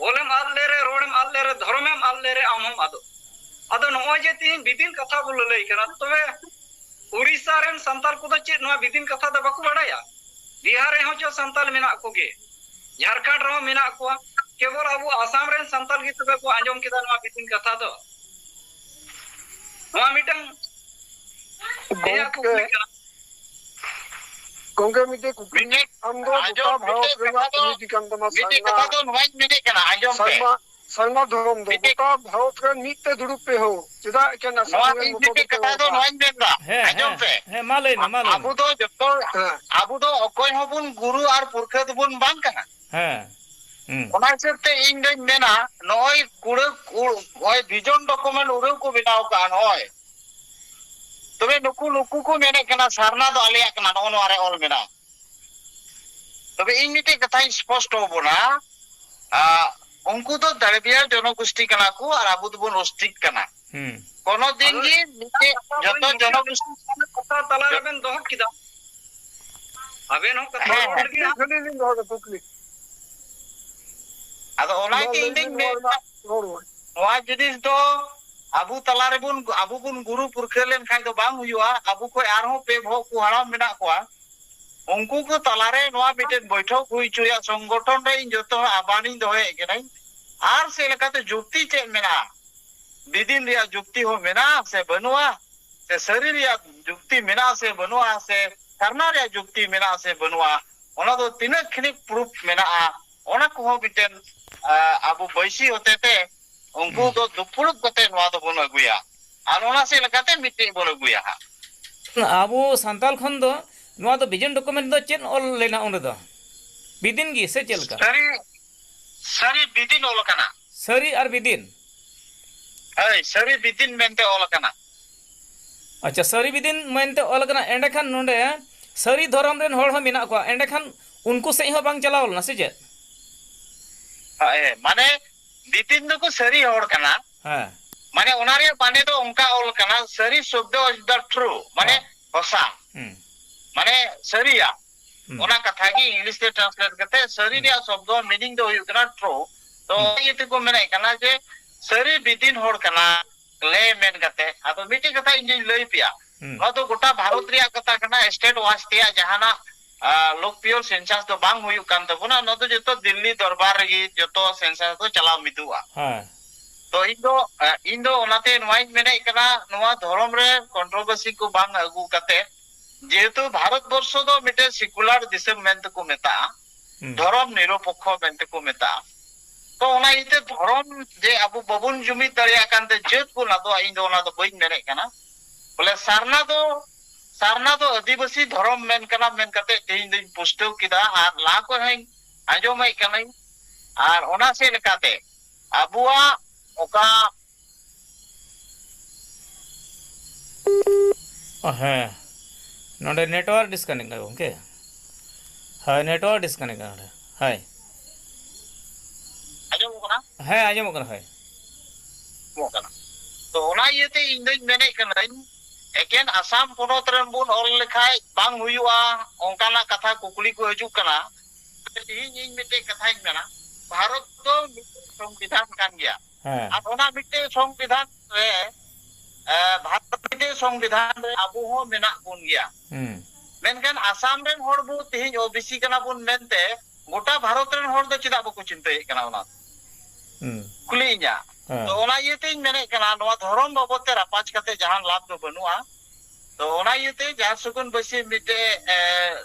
ᱚᱞᱮᱢ ᱟᱫ ᱞᱮᱨᱮ, ᱨᱚᱲᱮᱢ ᱟᱫ ᱞᱮᱨᱮ, ᱫᱷᱚᱨᱚᱢᱮᱢ ᱟᱫ ᱞᱮᱨᱮ, ᱟᱢ ᱦᱚᱸᱢ ᱟᱫᱚᱜ᱾ ᱟᱫᱚ ᱱᱚᱜᱼᱚᱭ ᱡᱮ ᱛᱤᱦᱤᱧ ᱵᱤᱫᱤᱱ ᱠᱟᱛᱷᱟ ᱵᱚ ᱞᱟᱹᱞᱟᱹᱭ ᱠᱟᱱᱟ, ᱛᱚᱵᱮ ᱩᱲᱤᱥᱥᱟ ᱨᱮᱱ ᱥᱟᱱᱛᱟᱲ ᱠᱚᱫᱚ ᱪᱮᱫ ᱱᱚᱣᱟ ᱵᱤᱫᱤᱱ ᱠᱟᱛᱷᱟ ᱫᱚ ᱵᱟᱠᱚ ᱵᱟᱰᱟᱭᱟ? ᱵᱤᱦᱟᱨ ᱨᱮᱦᱚᱸ ᱪᱚ ᱥᱟᱱᱛᱟᱲ ᱢᱮᱱᱟᱜ ᱠᱚᱜᱮ, ᱡᱷᱟᱲᱠᱷᱚᱸᱰ ᱨᱮᱦᱚᱸ ᱢᱮᱱᱟᱜ ᱠᱚᱣᱟ᱾ ᱠᱮᱵᱚᱞ ᱟᱵᱚ ᱟᱥᱟᱢ ᱨᱮᱱ ᱥᱟᱱᱛᱟᱲ ᱜᱮ ᱛᱚᱵᱮ ᱠᱚ ᱟᱸᱡᱚᱢ ᱠᱮᱫᱟ ᱱᱚᱣᱟ ᱵᱤᱫᱤᱱ ᱠᱟᱛᱷᱟ ᱫᱚ? ᱱᱚᱣᱟ ᱢᱤᱫᱴᱟᱝ ᱤᱧᱟᱹᱜ ᱜᱚᱢᱠᱮ, ᱠᱩᱠᱞᱤ ᱠᱟᱱᱟ᱾ ᱜᱚᱢᱠᱮ, ᱢᱤᱫᱴᱮᱡ ᱠᱩᱠᱞᱤ᱾ ᱢᱤᱫᱴᱮᱡ ᱟᱢ ᱫᱚ ᱟᱸᱡᱚᱢ, ᱜᱚᱴᱟ ᱵᱷᱟᱨᱚᱛ ᱢᱤᱫᱴᱮᱡ ᱨᱮᱱᱟᱜ ᱠᱟᱛᱷᱟ ᱫᱚ, ᱠᱚᱢᱤᱴᱤ ᱠᱟᱱ ᱛᱟᱢᱟ, ᱢᱤᱫᱴᱮᱡ ᱥᱟᱨᱱᱟ, ᱠᱟᱛᱷᱟ ᱫᱚ ᱱᱚᱣᱟᱧ ᱢᱮᱱᱮᱫ ᱠᱟᱱᱟ, ᱟᱸᱡᱚᱢ ᱯᱮ᱾ ᱥᱟᱨᱱᱟ, ᱥᱟᱨᱱᱟ ᱫᱷᱚᱨᱚᱢ ᱫᱚ ᱢᱤᱫᱴᱮᱡ ᱜᱚᱴᱟ ᱵᱷᱟᱨᱚᱛ ᱨᱮ ᱢᱤᱫ ᱛᱮ ᱫᱩᱲᱩᱵ ᱯᱮ ᱦᱳ᱾ ᱪᱮᱫᱟᱜ ᱮᱠᱮᱱ ᱟᱥᱟᱢ ᱱᱚᱣᱟ ᱨᱮᱱ ᱤᱧ ᱢᱚᱛᱚ ᱢᱤᱫᱴᱮᱡ ᱫᱚᱯᱮ ᱠᱟᱛᱷᱟ ᱫᱚ ᱨᱚᱲᱫᱟ? ᱱᱚᱣᱟᱧ ᱢᱮᱱᱫᱟ, ᱦᱮᱸ, ᱟᱸᱡᱚᱢ ᱦᱮᱸ, ᱯᱮ᱾ ᱦᱮᱸ, ᱢᱟ ᱞᱟᱹᱭ ᱢᱮ, ᱢᱟ ᱞᱟᱹᱭ ᱟᱵᱚ ᱢᱮ᱾ ᱫᱚ ᱡᱚᱛᱚ, ᱦᱮᱸ᱾ ᱟᱵᱚ ᱫᱚ ᱚᱠᱚᱭ ᱦᱚᱸᱵᱚᱱ ᱜᱩᱨᱩ ᱟᱨ ᱯᱩᱨᱠᱷᱟᱹ ᱫᱚᱵᱚᱱ ᱵᱟᱝ ᱠᱟᱱᱟ᱾ ᱦᱮᱸ᱾ ᱦᱩᱸ᱾ ᱚᱱᱟ ᱦᱤᱥᱟᱹᱵ ᱛᱮ ᱤᱧ ᱫᱚᱧ ᱢᱮᱱᱟ, ᱱᱚᱜᱼᱚᱭ ᱠᱩᱲᱟᱹ, ᱠᱩᱲ-, ᱱᱚᱜᱼᱚᱭ vision document ᱩᱰᱟᱹᱣ ᱠᱚ ᱵᱮᱱᱟᱣ ᱠᱟᱜᱼᱟ, ᱱᱚᱜᱼᱚᱭ᱾ ᱛᱚᱵᱮ ᱱᱩᱠᱩ, ᱱᱩᱠᱩ ᱠᱚ ᱢᱮᱱᱮᱫ ᱠᱟᱱᱟ, ᱥᱟᱨᱱᱟ ᱫᱚ ᱟᱞᱮᱭᱟᱜ ᱠᱟᱱᱟ, ᱱᱚᱜᱼᱚ ᱱᱚᱣᱟ ᱨᱮ ᱚᱞ ᱢᱮᱱᱟᱜᱼᱟ᱾ ᱛᱚᱵᱮ ᱤᱧ ᱢᱤᱫᱴᱮᱡ ᱠᱟᱛᱷᱟᱧ ᱥᱯᱚᱥᱴᱚ ᱟᱵᱚᱱᱟ, ᱟ, ᱩᱱᱠᱩ ᱫᱚ ᱫᱟᱲᱵᱤᱭᱟ ᱡᱚᱱᱚᱜᱳᱥᱴᱤ ᱠᱟᱱᱟ ᱠᱚ ᱟᱨ ᱟᱵᱚ ᱫᱚᱵᱚᱱ ᱚᱥᱴᱤᱠ ᱠᱟᱱᱟ᱾ ᱦᱩᱸ᱾ ᱠᱳᱱᱳ ᱫᱤᱱ ᱟᱫᱚ ᱜᱮ ᱢᱤᱫᱴᱮᱡ ᱠᱟᱛᱷᱟ ᱡᱚᱛᱚ ᱵᱟᱹᱧ ᱵᱩᱡᱷᱟᱹᱣ ᱡᱚᱱᱚᱜᱳᱥᱴᱤ ᱠᱟᱱᱟ, ᱠᱟᱛᱷᱟ ᱛᱟᱞᱟ ᱨᱮᱵᱮᱱ ᱫᱚᱦᱚ ᱠᱮᱫᱟ᱾ ᱟᱵᱮᱱ ᱦᱚᱸ ᱠᱟᱛᱷᱟ ᱦᱮᱸ, ᱨᱚᱲ ᱦᱮᱸ᱾ ᱞᱟᱹᱜᱤᱫ ᱠᱩᱠᱞᱤ ᱦᱟᱸᱜ᱾ ᱠᱷᱟᱹᱞᱤ ᱞᱤᱧ ᱫᱚᱦᱚᱭᱮᱫᱟ, ᱠᱩᱠᱞᱤ᱾ ᱟᱫᱚ ᱚᱱᱟ ᱢᱟ ᱜᱮ ᱞᱟᱹᱭ ᱤᱧ ᱫᱩᱧ ᱵᱮᱱ, ᱨᱚᱲ ᱢᱮᱱᱟ, ᱢᱟ, ᱨᱚᱲ ᱢᱟ᱾ ᱱᱚᱣᱟ ᱡᱤᱱᱤᱥ ᱫᱚ ᱟᱵᱚ ᱛᱟᱞᱟ ᱨᱮᱵᱚᱱ, ᱟᱵᱚ ᱵᱚᱱ ᱜᱩᱨᱩ ᱯᱩᱨᱠᱷᱟᱹ ᱞᱮᱱᱠᱷᱟᱱ ᱫᱚ ᱵᱟᱝ ᱦᱩᱭᱩᱜᱼᱟ᱾ ᱟᱵᱚ ᱠᱷᱚᱱ ᱟᱨᱦᱚᱸ ᱯᱮ ᱵᱚᱦᱚᱜ ᱠᱚ ᱦᱟᱲᱟᱢ ᱢᱮᱱᱟᱜ ᱠᱚᱣᱟ, ᱩᱱᱠᱩ ᱠᱚ ᱛᱟᱞᱟᱨᱮ ᱱᱚᱣᱟ ᱢᱤᱫᱴᱮᱱ ᱵᱳᱭᱴᱷᱚᱠ ᱦᱩᱭ ᱦᱚᱪᱚᱭᱟ, ᱥᱚᱝᱜᱚᱴᱷᱚᱱ ᱨᱮ ᱤᱧ ᱡᱚᱛᱚ ᱦᱚᱲ ᱟᱦᱵᱟᱱᱤᱧ ᱫᱚᱦᱚᱭᱮᱫ ᱠᱟᱹᱱᱟᱹᱧ᱾ ᱟᱨ ᱪᱮᱫ ᱞᱮᱠᱟᱛᱮ ᱡᱩᱠᱛᱤ ᱪᱮᱫ ᱢᱮᱱᱟᱜᱼᱟ, ᱵᱤᱫᱤᱱ ᱨᱮᱭᱟᱜ ᱡᱩᱠᱛᱤ ᱦᱚᱸ ᱢᱮᱱᱟᱜᱼᱟ ᱥᱮ ᱵᱟᱹᱱᱩᱜᱼᱟ, ᱥᱮ ᱥᱟᱹᱨᱤ ᱨᱮᱭᱟᱜ ᱡᱩᱠᱛᱤ ᱢᱮᱱᱟᱜᱼᱟ ᱥᱮ ᱵᱟᱹᱱᱩᱜᱼᱟ, ᱥᱮ ᱥᱟᱨᱱᱟ ᱨᱮᱭᱟᱜ ᱡᱩᱠᱛᱤ ᱢᱮᱱᱟᱜᱼᱟ ᱥᱮ ᱵᱟᱹᱱᱩᱜᱼᱟ, ᱚᱱᱟ ᱫᱚ ᱛᱤᱱᱟᱹᱜ ᱠᱷᱤᱱᱤᱠ proof ᱢᱮᱱᱟᱜᱼᱟ, ᱚᱱᱟ ᱠᱚᱦᱚᱸ ᱢᱤᱫᱴᱮᱱ, ᱟ, ᱟᱵᱚ ᱵᱟᱹᱭᱥᱤ ᱦᱚᱛᱮᱛᱮ ᱩᱱᱠᱩ ᱦᱩᱸ᱾ ᱫᱚ ᱫᱩᱯᱲᱩᱵ ᱠᱟᱛᱮ ᱱᱚᱣᱟ ᱫᱚᱵᱚᱱ ᱟᱹᱜᱩᱭᱟ᱾ ᱟᱨ ᱚᱱᱟ ᱪᱮᱫ ᱞᱮᱠᱟᱛᱮ ᱢᱤᱫᱴᱮᱡ ᱵᱚᱱ ᱟᱹᱜᱩᱭᱟ ᱦᱟᱸᱜ? ᱟᱵᱚ ᱥᱟᱱᱛᱟᱲ ᱠᱷᱚᱱ ᱫᱚ ᱱᱚᱣᱟ ᱫᱚ vision document ᱫᱚ ᱪᱮᱫ ᱚᱞ ᱞᱮᱱᱟ ᱚᱸᱰᱮ ᱫᱚ? ᱵᱤᱫᱤᱱ ᱜᱮ ᱥᱮ ᱪᱮᱫ ᱞᱮᱠᱟ? ᱥᱟᱹᱨᱤ, ᱥᱟᱹᱨᱤ ᱵᱤᱫᱤᱱ ᱚᱞ ᱟᱠᱟᱱᱟ᱾ ᱥᱟᱹᱨᱤ ᱟᱨ ᱵᱤᱫᱤᱱ? ᱦᱳᱭ, ᱥᱟᱹᱨᱤ ᱵᱤᱫᱤᱱ ᱢᱮᱱᱛᱮ ᱚᱞ ᱟᱠᱟᱱᱟ᱾ ᱟᱪᱪᱷᱟ, ᱥᱟᱹᱨᱤ ᱵᱤᱫᱤᱱ ᱢᱮᱱᱛᱮ ᱚᱞ ᱟᱠᱟᱱᱟ, ᱮᱸᱰᱮᱠᱷᱟᱱ ᱱᱚᱰᱮ ᱥᱟᱹᱨᱤ ᱫᱷᱚᱨᱚᱢ ᱨᱮᱱ ᱦᱚᱲ ᱦᱚᱸ ᱢᱮᱱᱟᱜ ᱠᱚᱣᱟ, ᱮᱸᱰᱮᱠᱷᱟᱱ ᱩᱱᱠᱩ ᱥᱮᱫ ᱦᱚᱸ ᱵᱟᱝ ᱪᱟᱞᱟᱣ ᱞᱮᱱᱟ ᱥᱮ ᱪᱮᱫ? ᱦᱮᱸ, ᱢᱟᱱᱮ ᱵᱤᱯᱤᱱ ᱫᱚᱠᱚ ᱥᱟᱹᱨᱤ ᱦᱚᱲ ᱠᱟᱱᱟ᱾ ᱦᱮᱸ᱾ ᱢᱟᱱᱮ ᱚᱱᱟ ᱨᱮᱭᱟᱜ ᱢᱟᱱᱮ ᱫᱚ ᱚᱱᱠᱟ ᱚᱞ ᱠᱟᱱᱟ, ᱥᱟᱹᱨᱤ ᱥᱚᱵᱫᱚ is the true, ᱢᱟᱱᱮ ᱦᱚᱸ᱾ ᱦᱚᱥᱟ᱾ ᱦᱩᱸ᱾ ᱢᱟᱱᱮ ᱥᱟᱹᱨᱤᱭᱟ᱾ ᱦᱩᱸ᱾ ᱚᱱᱟ ᱠᱟᱛᱷᱟ ᱜᱮ ᱤᱝᱞᱤᱥ ᱛᱮ translate ᱠᱟᱛᱮ ᱥᱟᱹᱨᱤ ᱦᱩᱸ᱾ ᱨᱮᱭᱟᱜ ᱥᱚᱵᱫᱚ meaning ᱫᱚ ᱦᱩᱭᱩᱜ ᱠᱟᱱᱟ true᱾ ᱛᱚ ᱦᱩᱸ᱾ ᱤᱭᱟᱹ ᱛᱮᱠᱚ ᱢᱮᱱᱮᱫ ᱠᱟᱱᱟ ᱡᱮ ᱥᱟᱹᱨᱤ ᱵᱤᱫᱤᱱ ᱦᱚᱲ ᱠᱟᱱᱟ ᱞᱮ ᱢᱮᱱ ᱠᱟᱛᱮ᱾ ᱟᱫᱚ ᱢᱤᱫᱴᱮᱡ ᱠᱟᱛᱷᱟ ᱤᱧ ᱫᱩᱧ ᱞᱟᱹᱭ ᱯᱮᱭᱟ᱾ ᱦᱩᱸ᱾ ᱱᱚᱣᱟ ᱫᱚ ᱜᱚᱴᱟ ᱵᱷᱟᱨᱚᱛ ᱨᱮᱭᱟᱜ ᱠᱟᱛᱷᱟ ᱠᱟᱱᱟ, state wise ᱛᱮᱭᱟᱜ ᱡᱟᱦᱟᱱᱟᱜ, ᱟ, ᱞᱳᱠ ᱯᱤᱭᱳᱨ census ᱫᱚ ᱵᱟᱝ ᱦᱩᱭᱩᱜ ᱠᱟᱱ ᱛᱟᱵᱚᱱᱟ᱾ ᱱᱚᱣᱟ ᱫᱚ ᱡᱚᱛᱚ ᱫᱤᱞᱞᱤ ᱫᱚᱨᱵᱟᱨ ᱨᱮᱜᱮ ᱡᱚᱛᱚ census ᱫᱚ ᱪᱟᱞᱟᱣ ᱢᱤᱫᱚᱜᱼᱟ᱾ ᱦᱮᱸ᱾ ᱛᱚ ᱤᱧ ᱫᱚ, ᱟ, ᱤᱧ ᱫᱚ ᱚᱱᱟᱛᱮ ᱱᱚᱣᱟᱧ ᱢᱮᱱᱮᱫ ᱠᱟᱱᱟ, ᱱᱚᱣᱟ ᱫᱷᱚᱨᱚᱢ ᱨᱮ controversy ᱠᱚ ᱵᱟᱝ ᱟᱹᱜᱩ ᱠᱟᱛᱮ, ᱡᱮᱦᱮᱛᱩ ᱵᱷᱟᱨᱚᱛ ᱵᱚᱨᱥᱚ ᱫᱚ ᱢᱤᱫᱴᱮᱱ secular ᱫᱤᱥᱚᱢ ᱢᱮᱱᱛᱮ ᱠᱚ ᱢᱮᱛᱟᱜᱼᱟ, ᱦᱩᱸ᱾ ᱫᱷᱚᱨᱚᱢ ᱱᱤᱨᱚᱯᱮᱠᱠᱷᱚ ᱢᱮᱱᱛᱮ ᱠᱚ ᱢᱮᱛᱟᱜᱼᱟ᱾ ᱛᱚ ᱚᱱᱟ ᱤᱭᱟᱹᱛᱮ ᱫᱷᱚᱨᱚᱢ ᱡᱮ ᱟᱵᱚ ᱵᱟᱵᱚᱱ ᱡᱩᱢᱤᱫ ᱫᱟᱲᱮᱭᱟᱜ ᱠᱟᱱᱛᱮ ᱡᱟᱹᱛ ᱵᱚᱱ ᱟᱫᱚᱜᱼᱟ, ᱤᱧ ᱫᱚ ᱚᱱᱟ ᱫᱚ ᱵᱟᱹᱧ ᱢᱮᱱᱮᱫ ᱠᱟᱱᱟ᱾ ᱵᱚᱞᱮ ᱥᱟᱨᱱᱟ ᱫᱚ, ᱥᱟᱨᱱᱟ ᱫᱚ ᱟᱹᱫᱤᱵᱟᱹᱥᱤ ᱫᱷᱚᱨᱚᱢ ᱢᱮᱱ ᱠᱟᱱᱟ ᱢᱮᱱ ᱠᱟᱛᱮ ᱛᱮᱦᱮᱧ ᱫᱚᱧ ᱯᱩᱥᱴᱟᱹᱣ ᱠᱮᱫᱟ, ᱟᱨ ᱞᱟᱦᱟ ᱠᱷᱚᱱ ᱦᱚᱸᱧ ᱟᱸᱡᱚᱢᱮᱫ ᱠᱟᱹᱱᱟᱹᱧ᱾ ᱟᱨ ᱚᱱᱟ ᱥᱮᱫ ᱞᱮᱠᱟᱛᱮ ᱟᱵᱚᱣᱟᱜ ᱚᱠᱟ ᱚ, ᱦᱮᱸ, ᱱᱚᱰᱮ network disconnect ᱠᱟᱱᱟ ᱜᱚᱢᱠᱮ᱾ ᱦᱳᱭ, network disconnect ᱠᱟᱱᱟ ᱱᱚᱰᱮ᱾ ᱦᱳᱭ᱾ ᱟᱸᱡᱚᱢᱚᱜ ᱠᱟᱱᱟ? ᱦᱮᱸ, ᱟᱸᱡᱚᱢᱚᱜ ᱠᱟᱱᱟ, ᱦᱳᱭ᱾ ᱟᱸᱡᱚᱢᱚᱜ ᱠᱟᱱᱟ᱾ ᱛᱚ, ᱚᱱᱟ ᱤᱭᱟᱹᱛᱮ ᱤᱧ ᱫᱚᱧ ᱢᱮᱱᱮᱫ ᱠᱟᱹᱱᱟᱹᱧ, ᱮᱠᱮᱱ ᱟᱥᱟᱢ ᱯᱚᱱᱚᱛ ᱨᱮᱱ ᱵᱚᱱ ᱚᱞ ᱞᱮᱠᱷᱟᱡ ᱵᱟᱝ ᱦᱩᱭᱩᱜᱼᱟ, ᱚᱱᱠᱟᱱᱟᱜ ᱠᱟᱛᱷᱟ ᱠᱩᱠᱞᱤ ᱠᱚ ᱦᱤᱡᱩᱜ ᱠᱟᱱᱟ᱾ ᱛᱮᱦᱤᱧ ᱤᱧ ᱢᱤᱫᱴᱮᱡ ᱠᱟᱛᱷᱟᱧ ᱢᱮᱱᱟ, ᱵᱷᱟᱨᱚᱛ ᱫᱚ ᱢᱤᱫᱴᱮᱡ ᱥᱚᱝᱵᱤᱫᱷᱟᱱ ᱠᱟᱱ ᱜᱮᱭᱟ᱾ ᱦᱮᱸ᱾ ᱟᱨ ᱚᱱᱟ ᱢᱤᱫᱴᱮᱡ ᱥᱚᱝᱵᱤᱫᱷᱟᱱ ᱨᱮ, ᱮ, ᱵᱷᱟᱨᱚᱛ ᱢᱤᱫᱴᱮᱡ ᱥᱚᱝᱵᱤᱫᱷᱟᱱ ᱨᱮ ᱟᱵᱚ ᱦᱚᱸ ᱢᱮᱱᱟᱜ ᱵᱚᱱ ᱜᱮᱭᱟ᱾ ᱦᱩᱸ᱾ ᱢᱮᱱᱠᱷᱟᱱ ᱟᱥᱟᱢ ᱨᱮᱱ ᱦᱚᱲ ᱵᱚ ᱛᱮᱦᱮᱧ ᱳᱵᱤᱥᱤ ᱠᱟᱱᱟ ᱵᱚᱱ ᱢᱮᱱᱛᱮ ᱜᱚᱴᱟ ᱵᱷᱟᱨᱚᱛ ᱨᱮᱱ ᱦᱚᱲ ᱫᱚ ᱪᱮᱫᱟᱜ ᱵᱟᱠᱚ ᱪᱤᱱᱛᱟᱹᱭᱮᱫ ᱠᱟᱱᱟ ᱚᱱᱟ? ᱦᱩᱸ᱾ ᱠᱩᱞᱤᱭᱤᱧᱟ᱾ ᱦᱮᱸ᱾ ᱛᱚ ᱚᱱᱟ ᱤᱭᱟᱹᱛᱮᱧ ᱢᱮᱱᱮᱫ ᱠᱟᱱᱟ, ᱱᱚᱣᱟ ᱫᱷᱚᱨᱚᱢ ᱵᱟᱵᱚᱫ ᱛᱮ ᱨᱟᱯᱟᱪ ᱠᱟᱛᱮ ᱡᱟᱦᱟᱱ ᱞᱟᱵᱷ ᱫᱚ ᱵᱟᱹᱱᱩᱜᱼᱟ᱾ ᱛᱚ ᱚᱱᱟ ᱤᱭᱟᱹᱛᱮ ᱡᱟᱦᱟᱸ ᱥᱩᱜᱩᱱ ᱵᱟᱹᱥᱤ ᱢᱤᱫᱴᱮᱡ, ᱮ,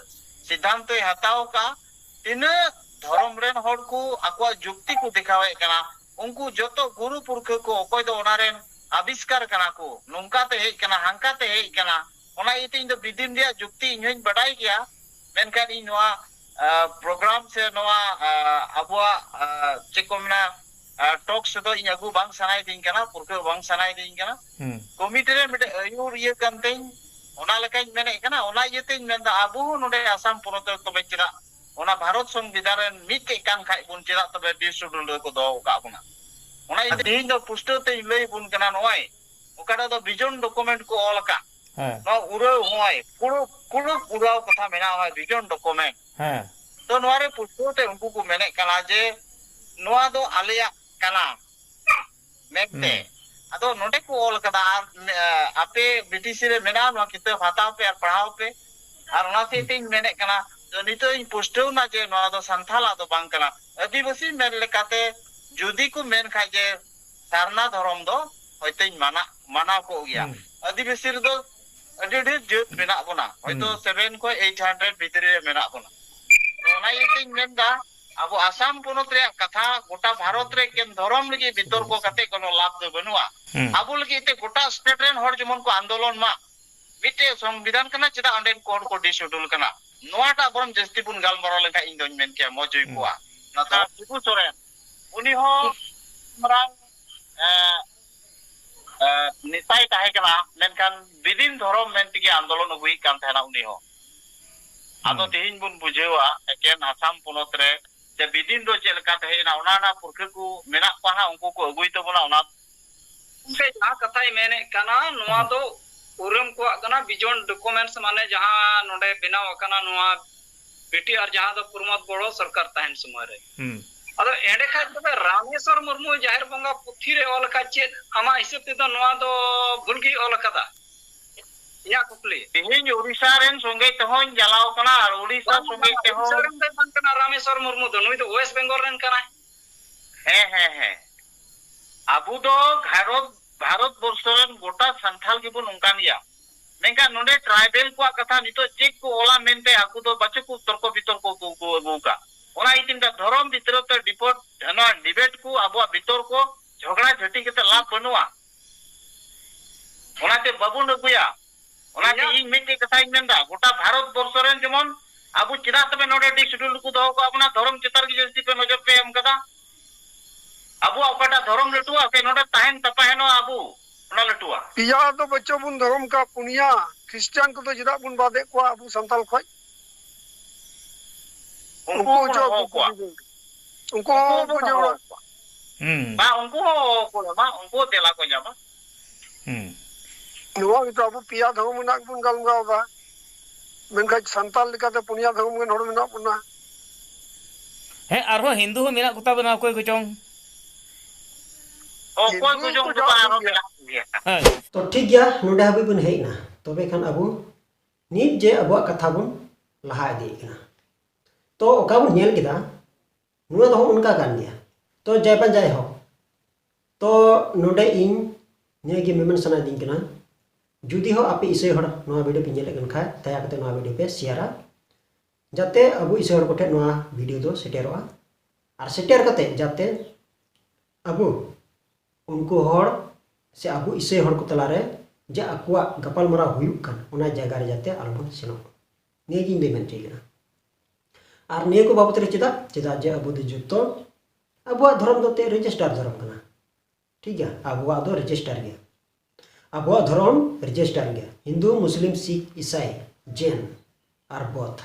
ᱥᱤᱫᱽᱫᱷᱟᱱᱛᱚᱭ ᱦᱟᱛᱟᱣ ᱟᱠᱟᱫᱼᱟ, ᱛᱤᱱᱟᱹᱜ ᱫᱷᱚᱨᱚᱢ ᱨᱮᱱ ᱦᱚᱲ ᱠᱚ ᱟᱠᱚᱣᱟᱜ ᱡᱩᱠᱛᱤ ᱠᱚ ᱫᱮᱠᱷᱟᱣᱮᱫ ᱠᱟᱱᱟ, ᱩᱱᱠᱩ ᱡᱚᱛᱚ ᱜᱩᱨᱩ ᱯᱩᱨᱠᱷᱟᱹ ᱠᱚ, ᱚᱠᱚᱭ ᱫᱚ ᱚᱱᱟ ᱨᱮᱱ ᱟᱵᱤᱥᱠᱟᱨ ᱠᱟᱱᱟ ᱠᱚ, ᱱᱚᱝᱠᱟ ᱛᱮ ᱦᱮᱡ ᱠᱟᱱᱟ, ᱦᱟᱝᱠᱟ ᱛᱮ ᱦᱮᱡ ᱠᱟᱱᱟ, ᱚᱱᱟ ᱤᱭᱟᱹᱛᱮ ᱤᱧ ᱫᱚ ᱵᱤᱫᱤᱱ ᱨᱮᱭᱟᱜ ᱡᱩᱠᱛᱤ ᱤᱧ ᱦᱚᱧ ᱵᱟᱰᱟᱭ ᱜᱮᱭᱟ, ᱢᱮᱱᱠᱷᱟᱱ ᱤᱧ ᱱᱚᱣᱟ, ᱟ, program ᱥᱮ ᱱᱚᱣᱟ, ᱟ, ᱟᱵᱚᱣᱟᱜ, ᱟ, ᱪᱮᱫ ᱠᱚ ᱢᱮᱱᱟ, ᱴᱚᱠᱥ ᱫᱚ ᱤᱧ ᱟᱹᱜᱩ ᱵᱟᱝ ᱥᱟᱱᱟᱭᱮᱫᱤᱧ ᱠᱟᱱᱟ, ᱯᱩᱨᱠᱟᱹᱣ ᱵᱟᱝ ᱥᱟᱱᱟᱭᱮᱫᱤᱧ ᱠᱟᱱᱟ᱾ ᱦᱩᱸ᱾ ᱠᱚᱢᱤᱴᱤ ᱨᱮ ᱢᱤᱫᱴᱮᱡ ᱟᱹᱭᱩᱨ ᱤᱭᱟᱹ ᱠᱟᱱ ᱛᱤᱧ, ᱚᱱᱟ ᱞᱮᱠᱟᱧ ᱢᱮᱱᱮᱫ ᱠᱟᱱᱟ᱾ ᱚᱱᱟ ᱤᱭᱟᱹᱛᱮᱧ ᱢᱮᱱᱫᱟ, ᱟᱵᱚ ᱦᱚᱸ ᱱᱚᱰᱮ ᱟᱥᱟᱢ ᱯᱚᱱᱚᱛ ᱨᱮ ᱛᱚᱵᱮ ᱪᱮᱫᱟᱜ ᱚᱱᱟ ᱵᱷᱟᱨᱚᱛ ᱥᱚᱝᱵᱤᱫᱷᱟᱱ ᱨᱮᱱ ᱢᱤᱫᱴᱮᱡ ᱠᱟᱱ ᱠᱷᱟᱡ ᱵᱚᱱ, ᱪᱮᱫᱟᱜ ᱛᱚᱵᱮ ᱰᱤᱥ ᱥᱤᱰᱩᱞ ᱨᱮᱠᱚ ᱫᱚᱦᱚ ᱟᱠᱟᱫ ᱵᱚᱱᱟ? ᱚᱱᱟ ᱤᱭᱟᱹᱛᱮ ᱛᱮᱦᱮᱧ ᱫᱚ ᱯᱩᱥᱴᱟᱹᱣ ᱛᱮᱧ ᱞᱟᱹᱭ ᱟᱵᱚᱱ ᱠᱟᱱᱟ, ᱱᱚᱜᱼᱚᱭ ᱚᱠᱟᱴᱟᱜ ᱫᱚ ᱵᱷᱤᱡᱚᱱ ᱰᱚᱠᱩᱢᱮᱱᱴ ᱠᱚ ᱚᱞ ᱟᱠᱟᱫ, ᱦᱮᱸ᱾ ᱱᱚᱣᱟ ᱩᱨᱟᱹᱣ ᱦᱚᱸᱭ ᱠᱩᱲᱩᱵ, ᱠᱩᱲᱩᱵ ᱩᱨᱟᱣ ᱠᱟᱛᱷᱟ ᱢᱮᱱᱟᱜᱼᱟ, ᱦᱚᱸᱭ ᱵᱷᱤᱡᱚᱱ ᱰᱚᱠᱩᱢᱮᱱᱴ᱾ ᱦᱮᱸ᱾ ᱛᱚ ᱱᱚᱣᱟ ᱨᱮ ᱯᱩᱥᱴᱟᱹᱣ ᱛᱮ ᱩᱱᱠᱩ ᱠᱚ ᱢᱮᱱᱮᱫ ᱠᱟᱱᱟ ᱡᱮ ᱱᱚᱣᱟ ᱫᱚ ᱟᱞᱮᱭᱟᱜ ᱠᱟᱱᱟ ᱢᱮᱱᱛᱮ᱾ ᱦᱩᱸ᱾ ᱟᱫᱚ ᱱᱚᱰᱮ ᱠᱚ ᱚᱞ ᱠᱟᱫᱟ, ᱟᱨ, ᱮ, ᱟᱯᱮ ᱵᱤᱴᱤᱥᱤ ᱨᱮ ᱢᱮᱱᱟᱜᱼᱟ, ᱱᱚᱣᱟ ᱠᱤᱛᱟᱹᱵ ᱦᱟᱛᱟᱣ ᱯᱮ ᱟᱨ ᱯᱟᱲᱦᱟᱣ ᱯᱮ᱾ ᱟᱨ ᱚᱱᱟ ᱦᱚᱛᱮᱡ ᱦᱩᱸ᱾ ᱛᱮᱧ ᱢᱮᱱᱮᱫ ᱠᱟᱱᱟ, ᱛᱚ ᱱᱤᱛᱚᱜ ᱤᱧ ᱯᱩᱥᱴᱟᱹᱣ ᱮᱱᱟ ᱡᱮ ᱱᱚᱣᱟ ᱫᱚ ᱥᱟᱱᱛᱷᱟᱞᱟᱜ ᱫᱚ ᱵᱟᱝ ᱠᱟᱱᱟ᱾ ᱟᱹᱫᱤᱵᱟᱹᱥᱤ ᱢᱮᱱ ᱞᱮᱠᱟᱛᱮ ᱡᱩᱫᱤ ᱠᱚ ᱢᱮᱱ ᱠᱷᱟᱡ ᱡᱮ ᱥᱟᱨᱱᱟ ᱫᱷᱚᱨᱚᱢ ᱫᱚ ᱦᱚᱭᱛᱳᱧ ᱢᱟᱱᱟ, ᱢᱟᱱᱟᱣ ᱠᱚᱜ ᱜᱮᱭᱟ᱾ ᱦᱩᱸ᱾ ᱟᱹᱫᱤᱵᱟᱹᱥᱤ ᱨᱮᱫᱚ ᱟᱹᱰᱤ ᱰᱷᱮᱨ ᱡᱟᱹᱛ ᱢᱮᱱᱟᱜ ᱵᱚᱱᱟ, ᱦᱚᱭᱛᱳ ᱦᱩᱸ᱾ ᱥᱮᱵᱷᱮᱱ ᱠᱷᱚᱱ ᱮᱭᱤᱴ ᱦᱟᱱᱰᱨᱮᱰ ᱵᱷᱤᱛᱨᱤ ᱨᱮ ᱢᱮᱱᱟᱜ ᱵᱚᱱᱟ᱾ ᱛᱚ ᱚᱱᱟ ᱤᱭᱟᱹᱛᱮᱧ ᱢᱮᱱᱫᱟ, ᱟᱵᱚ ᱟᱥᱟᱢ ᱯᱚᱱᱚᱛ ᱨᱮᱭᱟᱜ ᱠᱟᱛᱷᱟ ᱜᱚᱴᱟ ᱵᱷᱟᱨᱚᱛ ᱨᱮ ᱮᱠᱮᱱ ᱫᱷᱚᱨᱚᱢ ᱞᱟᱹᱜᱤᱫ ᱵᱤᱛᱚᱨᱠᱚ ᱠᱟᱛᱮ ᱠᱳᱱᱳ ᱞᱟᱵᱷ ᱫᱚ ᱵᱟᱹᱱᱩᱜᱼᱟ᱾ ᱦᱩᱸ᱾ ᱟᱵᱚ ᱞᱟᱹᱜᱤᱫ ᱛᱮ ᱜᱚᱴᱟ ᱥᱴᱮᱴ ᱨᱮᱱ ᱦᱚᱲ ᱡᱮᱢᱚᱱ ᱠᱚ ᱟᱱᱫᱳᱞᱚᱱ ᱢᱟ, ᱢᱤᱫᱴᱮᱡ ᱥᱚᱝᱵᱤᱫᱷᱟᱱ ᱠᱟᱱᱟ, ᱪᱮᱫᱟᱜ ᱚᱸᱰᱮᱱ ᱠᱚ ᱦᱚᱲ ᱠᱚ ᱰᱤᱥ ᱥᱤᱰᱩᱞ ᱠᱟᱱᱟ? ᱱᱚᱣᱟᱴᱟᱜ ᱵᱚᱨᱚᱝ ᱡᱟᱹᱥᱛᱤ ᱵᱚᱱ ᱜᱟᱞᱢᱟᱨᱟᱣ ᱞᱮᱱᱠᱷᱟᱱ ᱤᱧ ᱫᱚᱧ ᱢᱮᱱ ᱠᱮᱭᱟ ᱢᱚᱡᱽ ᱦᱩᱭ ᱦᱩᱸ᱾ ᱠᱚᱜᱼᱟ᱾ ᱱᱟᱛᱟ ᱥᱤᱵᱩ ᱥᱚᱨᱮᱱ, ᱩᱱᱤ ᱦᱚᱸ ᱢᱟᱨᱟᱝ, ᱮ, ᱮ, ᱱᱮᱛᱟᱭ ᱛᱟᱦᱮᱸ ᱠᱟᱱᱟ, ᱢᱮᱱᱠᱷᱟᱱ ᱵᱤᱫᱤᱱ ᱫᱷᱚᱨᱚᱢ ᱢᱮᱱ ᱛᱮᱜᱮ ᱟᱱᱫᱳᱞᱚᱱ ᱟᱹᱜᱩᱭᱮᱫ ᱠᱟᱱ ᱛᱟᱦᱮᱱᱟ ᱩᱱᱤ ᱦᱚᱸ᱾ ᱟᱫᱚ ᱦᱩᱸ᱾ ᱛᱮᱦᱮᱧ ᱵᱚᱱ ᱵᱩᱡᱷᱟᱹᱣᱟ ᱮᱠᱮᱱ ᱟᱥᱟᱢ ᱯᱚᱱᱚᱛ ᱨᱮ ᱥᱮ ᱵᱤᱫᱤᱱ ᱫᱚ ᱪᱮᱫ ᱞᱮᱠᱟ ᱛᱟᱦᱮᱸᱭᱮᱱᱟ, ᱚᱱᱟ ᱨᱮᱱᱟᱜ ᱯᱩᱨᱠᱷᱟᱹ ᱠᱚ ᱢᱮᱱᱟᱜ ᱠᱚᱣᱟ ᱦᱟᱸᱜ, ᱩᱱᱠᱩ ᱠᱚ ᱟᱹᱜᱩᱭ ᱛᱟᱵᱚᱱᱟ ᱚᱱᱟ᱾ ᱜᱚᱢᱠᱮ, ᱡᱟᱦᱟᱸ ᱠᱟᱛᱷᱟᱭ ᱢᱮᱱᱮᱫ ᱠᱟᱱᱟ, ᱱᱚᱣᱟ ᱦᱩᱸ᱾ ᱫᱚ ᱩᱨᱟᱹᱢ ᱠᱚᱣᱟᱜ ᱠᱟᱱᱟ, ᱵᱷᱤᱡᱚᱱ ᱰᱚᱠᱩᱢᱮᱱᱴᱥ, ᱢᱟᱱᱮ ᱡᱟᱦᱟᱸ ᱱᱚᱰᱮ ᱵᱮᱱᱟᱣ ᱟᱠᱟᱱᱟ, ᱱᱚᱣᱟ ᱵᱤᱴᱤ ᱟᱨ ᱡᱟᱦᱟᱸ ᱫᱚ ᱯᱨᱚᱢᱳᱫ ᱵᱚᱲᱚ ᱥᱚᱨᱠᱟᱨ ᱛᱟᱦᱮᱱ ᱥᱚᱢᱚᱭ ᱨᱮ᱾ ᱦᱩᱸ᱾ ᱟᱫᱚ ᱮᱸᱰᱮ ᱠᱷᱟᱡ ᱛᱚᱵᱮ ᱨᱟᱢᱮᱥᱣᱚᱨ ᱢᱩᱨᱢᱩ ᱡᱟᱦᱮᱨ ᱵᱚᱸᱜᱟ ᱯᱩᱛᱷᱤ ᱨᱮ ᱚᱞ ᱟᱠᱟᱫ ᱪᱮᱫ ᱟᱢᱟᱜ ᱦᱤᱥᱟᱹᱵ ᱛᱮᱫᱚ ᱱᱚᱣᱟ ᱫᱚ ᱵᱷᱩᱞ ᱜᱮᱭ ᱚᱞ ᱟᱠᱟᱫᱟ? ᱤᱧᱟᱹᱜ ᱠᱩᱠᱞᱤ᱾ ᱛᱮᱦᱮᱧ ᱩᱲᱤᱥᱥᱟ ᱨᱮᱱ ᱥᱚᱸᱜᱮ ᱛᱮᱦᱚᱸᱧ ᱪᱟᱞᱟᱣ ᱠᱟᱱᱟ ᱟᱨ ᱩᱲᱤᱥᱥᱟ ᱵᱟᱝ, ᱥᱚᱸᱜᱮ ᱵᱟᱝ, ᱛᱮᱦᱚᱸ ᱩᱲᱤᱥᱥᱟ ᱨᱮᱱ ᱫᱚᱭ ᱵᱟᱝ ᱠᱟᱱᱟ, ᱨᱟᱢᱮᱥᱣᱚᱨ ᱢᱩᱨᱢᱩ ᱫᱚ, ᱱᱩᱭ ᱫᱚ ᱳᱭᱮᱥᱴ ᱵᱮᱝᱜᱚᱞ ᱨᱮᱱ ᱠᱟᱱᱟᱭ᱾ ᱦᱮᱸ, ᱦᱮᱸ, ᱦᱮᱸ᱾ ᱟᱵᱚ ᱫᱚ ᱵᱷᱟᱨᱚᱛ, ᱵᱷᱟᱨᱚᱛ ᱵᱚᱨᱥᱚ ᱨᱮᱱ ᱜᱚᱴᱟ ᱥᱟᱱᱛᱷᱟᱞ ᱜᱮᱵᱚᱱ ᱚᱱᱠᱟᱱ ᱜᱮᱭᱟ᱾ ᱢᱮᱱᱠᱷᱟᱱ ᱱᱚᱰᱮ ᱴᱨᱟᱭᱵᱮᱞ ᱠᱚᱣᱟᱜ ᱠᱟᱛᱷᱟ ᱱᱤᱛᱚᱜ ᱪᱮᱫ ᱠᱚ ᱚᱞᱟ ᱢᱮᱱᱛᱮ ᱟᱠᱚ ᱫᱚ ᱵᱟᱪᱚ ᱠᱚ ᱛᱚᱨᱠᱚ ᱵᱤᱛᱚᱨᱠᱚ ᱠᱚ, ᱠᱚ ᱟᱹᱜᱩ ᱟᱠᱟᱫ᱾ ᱚᱱᱟ ᱤᱭᱟᱹᱛᱮ ᱢᱮᱛᱟᱜ ᱫᱷᱚᱨᱚᱢ ᱵᱷᱤᱛᱨᱤ ᱛᱮ ᱰᱤᱯᱚᱴ, ᱱᱚᱣᱟ ᱰᱤᱵᱮᱴ ᱠᱚ, ᱟᱵᱚᱣᱟᱜ ᱵᱤᱛᱚᱨᱠᱚ, ᱡᱷᱚᱜᱽᱲᱟ ᱡᱷᱟᱹᱴᱤ ᱠᱟᱛᱮ ᱞᱟᱵᱷ ᱵᱟᱹᱱᱩᱜᱼᱟ᱾ ᱚᱱᱟᱛᱮ ᱵᱟᱵᱚᱱ ᱟᱹᱜᱩᱭᱟ᱾ ᱚᱱᱟᱛᱮ ᱤᱧᱟᱹᱜ ᱤᱧ ᱢᱤᱫᱴᱮᱡ ᱠᱟᱛᱷᱟᱧ ᱢᱮᱱᱫᱟ, ᱜᱚᱴᱟ ᱵᱷᱟᱨᱚᱛ ᱵᱚᱨᱥᱚ ᱨᱮᱱ ᱡᱮᱢᱚᱱ ᱟᱵᱚ ᱪᱮᱫᱟᱜ ᱛᱚᱵᱮ ᱱᱚᱰᱮ ᱰᱤᱥ ᱥᱤᱰᱩᱞ ᱨᱮᱠᱚ ᱫᱚᱦᱚ ᱠᱟᱜ ᱵᱚᱱᱟ? ᱫᱷᱚᱨᱚᱢ ᱪᱮᱛᱟᱱ ᱨᱮᱜᱮ ᱡᱟᱹᱥᱛᱤ ᱯᱮ ᱱᱚᱡᱚᱨ ᱯᱮ ᱮᱢ ᱠᱟᱫᱟ᱾ ᱟᱵᱚᱣᱟᱜ ᱚᱠᱟᱴᱟᱜ ᱫᱷᱚᱨᱚᱢ ᱞᱟᱹᱴᱩᱣᱟ ᱥᱮ ᱱᱚᱰᱮ ᱛᱟᱦᱮᱱ ᱛᱟᱯᱟᱦᱮᱱᱚᱜ ᱟᱵᱚ, ᱚᱱᱟ ᱞᱟᱹᱴᱩᱣᱟ? ᱯᱮᱭᱟ ᱫᱚ ᱵᱚᱪᱪᱚ ᱵᱚᱱ ᱫᱷᱚᱨᱚᱢ ᱠᱟ, ᱯᱩᱱᱭᱟ ᱠᱷᱨᱤᱥᱴᱟᱱ ᱠᱚᱫᱚ ᱪᱮᱫᱟᱜ ᱵᱚᱱ ᱵᱟᱫᱮᱫ ᱠᱚᱣᱟ ᱟᱵᱚ ᱥᱟᱱᱛᱟᱞ ᱠᱷᱚᱡ? ᱩᱱᱠᱩ ᱩᱱᱠᱩ ᱦᱚᱸᱵᱚᱱ ᱚᱪᱚᱜ ᱦᱚᱦᱚ ᱟᱠᱚ ᱠᱚᱣᱟ᱾ ᱠᱩᱞᱤ ᱡᱚᱝ᱾ ᱩᱱᱠᱩ ᱦᱚᱸ ᱩᱱᱠᱩ ᱩᱱᱠᱩ ᱦᱚᱸᱵᱚᱱ ᱡᱟᱹᱨᱩᱲ ᱦᱚᱦᱚ ᱟᱠᱚᱣᱟ᱾ ᱦᱩᱸ᱾ ᱵᱟ, ᱩᱱᱠᱩ ᱦᱚᱸ ᱦᱚᱦᱚ ᱠᱚ ᱧᱟᱢᱟ, ᱩᱱᱠᱩ ᱦᱚᱸ ᱛᱮᱞᱟ ᱠᱚ ᱧᱟᱢᱟ᱾ ᱦᱩᱸ᱾ ᱱᱚᱣᱟ ᱜᱮᱛᱚ ᱟᱵᱚ ᱯᱮᱭᱟ ᱫᱷᱚᱨᱚᱢ ᱨᱮᱱᱟᱜ ᱜᱮᱵᱚᱱ ᱜᱟᱞᱢᱟᱨᱟᱣ ᱮᱫᱟ, ᱢᱮᱱᱠᱷᱟᱱ ᱥᱟᱱᱛᱟᱲ ᱞᱮᱠᱟᱛᱮ ᱯᱩᱱᱭᱟ ᱫᱷᱚᱨᱚᱢ ᱜᱟᱱ ᱦᱚᱲ ᱢᱮᱱᱟᱜ ᱵᱚᱱᱟ᱾ ᱦᱮᱸ, ᱟᱨᱦᱚᱸ ᱦᱤᱱᱫᱩ ᱦᱚᱸ ᱢᱮᱱᱟᱜ ᱠᱚᱛᱟ ᱵᱚᱱᱟ ᱚᱠᱚᱭ ᱠᱚᱪᱚᱝ᱾ ᱚᱠᱚᱭ ᱦᱤᱱᱫᱩ ᱠᱚᱪᱚᱝ ᱠᱚ ᱫᱚ ᱡᱟᱦᱟᱸ ᱟᱨᱦᱚᱸ ᱜᱮ᱾ ᱢᱮᱱᱟᱜ ᱠᱚᱜᱮᱭᱟ᱾ ᱦᱮᱸ᱾ ᱛᱚ ᱴᱷᱤᱠ ᱜᱮᱭᱟ, ᱱᱚᱰᱮ ᱦᱟᱹᱵᱤᱡ ᱵᱚᱱ ᱦᱮᱡ ᱮᱱᱟ᱾ ᱛᱚᱵᱮ ᱠᱷᱟᱱ ᱟᱵᱚ ᱱᱤᱛ ᱡᱮ ᱟᱵᱚᱣᱟᱜ ᱠᱟᱛᱷᱟ ᱵᱚᱱ ᱞᱟᱦᱟ ᱤᱫᱤᱭᱮᱫ ᱠᱟᱱᱟ, ᱛᱚ ᱚᱠᱟ ᱵᱚᱱ ᱧᱮᱞ ᱠᱮᱫᱟ, ᱱᱚᱣᱟ ᱫᱚ ᱦᱚᱸ ᱚᱱᱠᱟ ᱠᱟᱱ ᱜᱮᱭᱟ᱾ ᱛᱚ ᱡᱟᱭ ᱵᱟᱝ ᱡᱟᱭ ᱦᱳᱠ, ᱛᱚ ᱱᱚᱰᱮ ᱤᱧ ᱱᱤᱭᱟᱹ ᱜᱮ ᱢᱮᱢᱮᱱ ᱥᱟᱱᱟᱭᱮᱫᱤᱧ ᱠᱟᱱᱟ, ᱡᱩᱫᱤ ᱦᱚᱸ ᱟᱯᱮ ᱤᱥᱟᱹᱭ ᱦᱚᱲ ᱱᱚᱣᱟ ᱵᱷᱤᱰᱤᱭᱳ ᱯᱮ ᱧᱮᱞᱮᱫ ᱠᱟᱱ ᱠᱷᱟᱡ, ᱫᱟᱭᱟ ᱠᱟᱛᱮ ᱱᱚᱣᱟ ᱵᱷᱤᱰᱤᱭᱳ ᱯᱮ ᱥᱮᱭᱟᱨᱟ, ᱡᱟᱛᱮ ᱟᱵᱚ ᱤᱥᱟᱹᱭ ᱦᱚᱲ ᱠᱚᱴᱷᱮᱱ ᱱᱚᱣᱟ ᱵᱷᱤᱰᱤᱭᱳ ᱫᱚ ᱥᱮᱴᱮᱨᱚᱜᱼᱟ᱾ ᱟᱨ ᱥᱮᱴᱮᱨ ᱠᱟᱛᱮ ᱡᱟᱛᱮ ᱟᱵᱚ ᱩᱱᱠᱩ ᱦᱚᱲ ᱥᱮ ᱟᱵᱚ ᱤᱥᱟᱹᱭ ᱦᱚᱲ ᱠᱚ ᱛᱟᱞᱟᱨᱮ ᱡᱮ ᱟᱠᱚᱣᱟᱜ ᱜᱟᱯᱟᱞᱢᱟᱨᱟᱣ ᱦᱩᱭᱩᱜ ᱠᱟᱱ, ᱚᱱᱟ ᱡᱟᱭᱜᱟ ᱨᱮ ᱡᱟᱛᱮ ᱟᱞᱚᱵᱚᱱ ᱥᱮᱱᱚᱜ᱾ ᱱᱤᱭᱟᱹ ᱜᱮ ᱤᱧ ᱫᱚᱧ ᱢᱮᱱ ᱦᱚᱪᱚᱭ ᱠᱟᱱᱟ᱾ ᱟᱨ ᱱᱤᱭᱟᱹ ᱠᱚ ᱵᱟᱵᱚᱛ ᱨᱮ ᱪᱮᱫᱟᱜ? ᱪᱮᱫᱟᱜ ᱡᱮ ᱟᱵᱚ ᱫᱚ ᱡᱚᱛᱚ, ᱟᱵᱚᱣᱟᱜ ᱫᱷᱚᱨᱚᱢ ᱫᱚ ᱛᱮ ᱨᱮᱡᱤᱥᱴᱟᱨ ᱫᱷᱚᱨᱚᱢ ᱠᱟᱱᱟ᱾ ᱴᱷᱤᱠ ᱜᱮᱭᱟ, ᱟᱵᱚᱣᱟᱜ ᱫᱚ ᱨᱮᱡᱤᱥᱴᱟᱨ ᱜᱮᱭᱟ᱾ ᱟᱵᱚᱣᱟᱜ ᱫᱷᱚᱨᱚᱢ ᱨᱮᱡᱤᱥᱴᱟᱨ ᱜᱮᱭᱟ᱾ ᱦᱤᱱᱫᱩ, ᱢᱩᱥᱞᱤᱢ, ᱥᱤᱠᱷ, ᱤᱥᱟᱭ, ᱡᱮᱱ ᱟᱨ ᱵᱳᱫᱷ᱾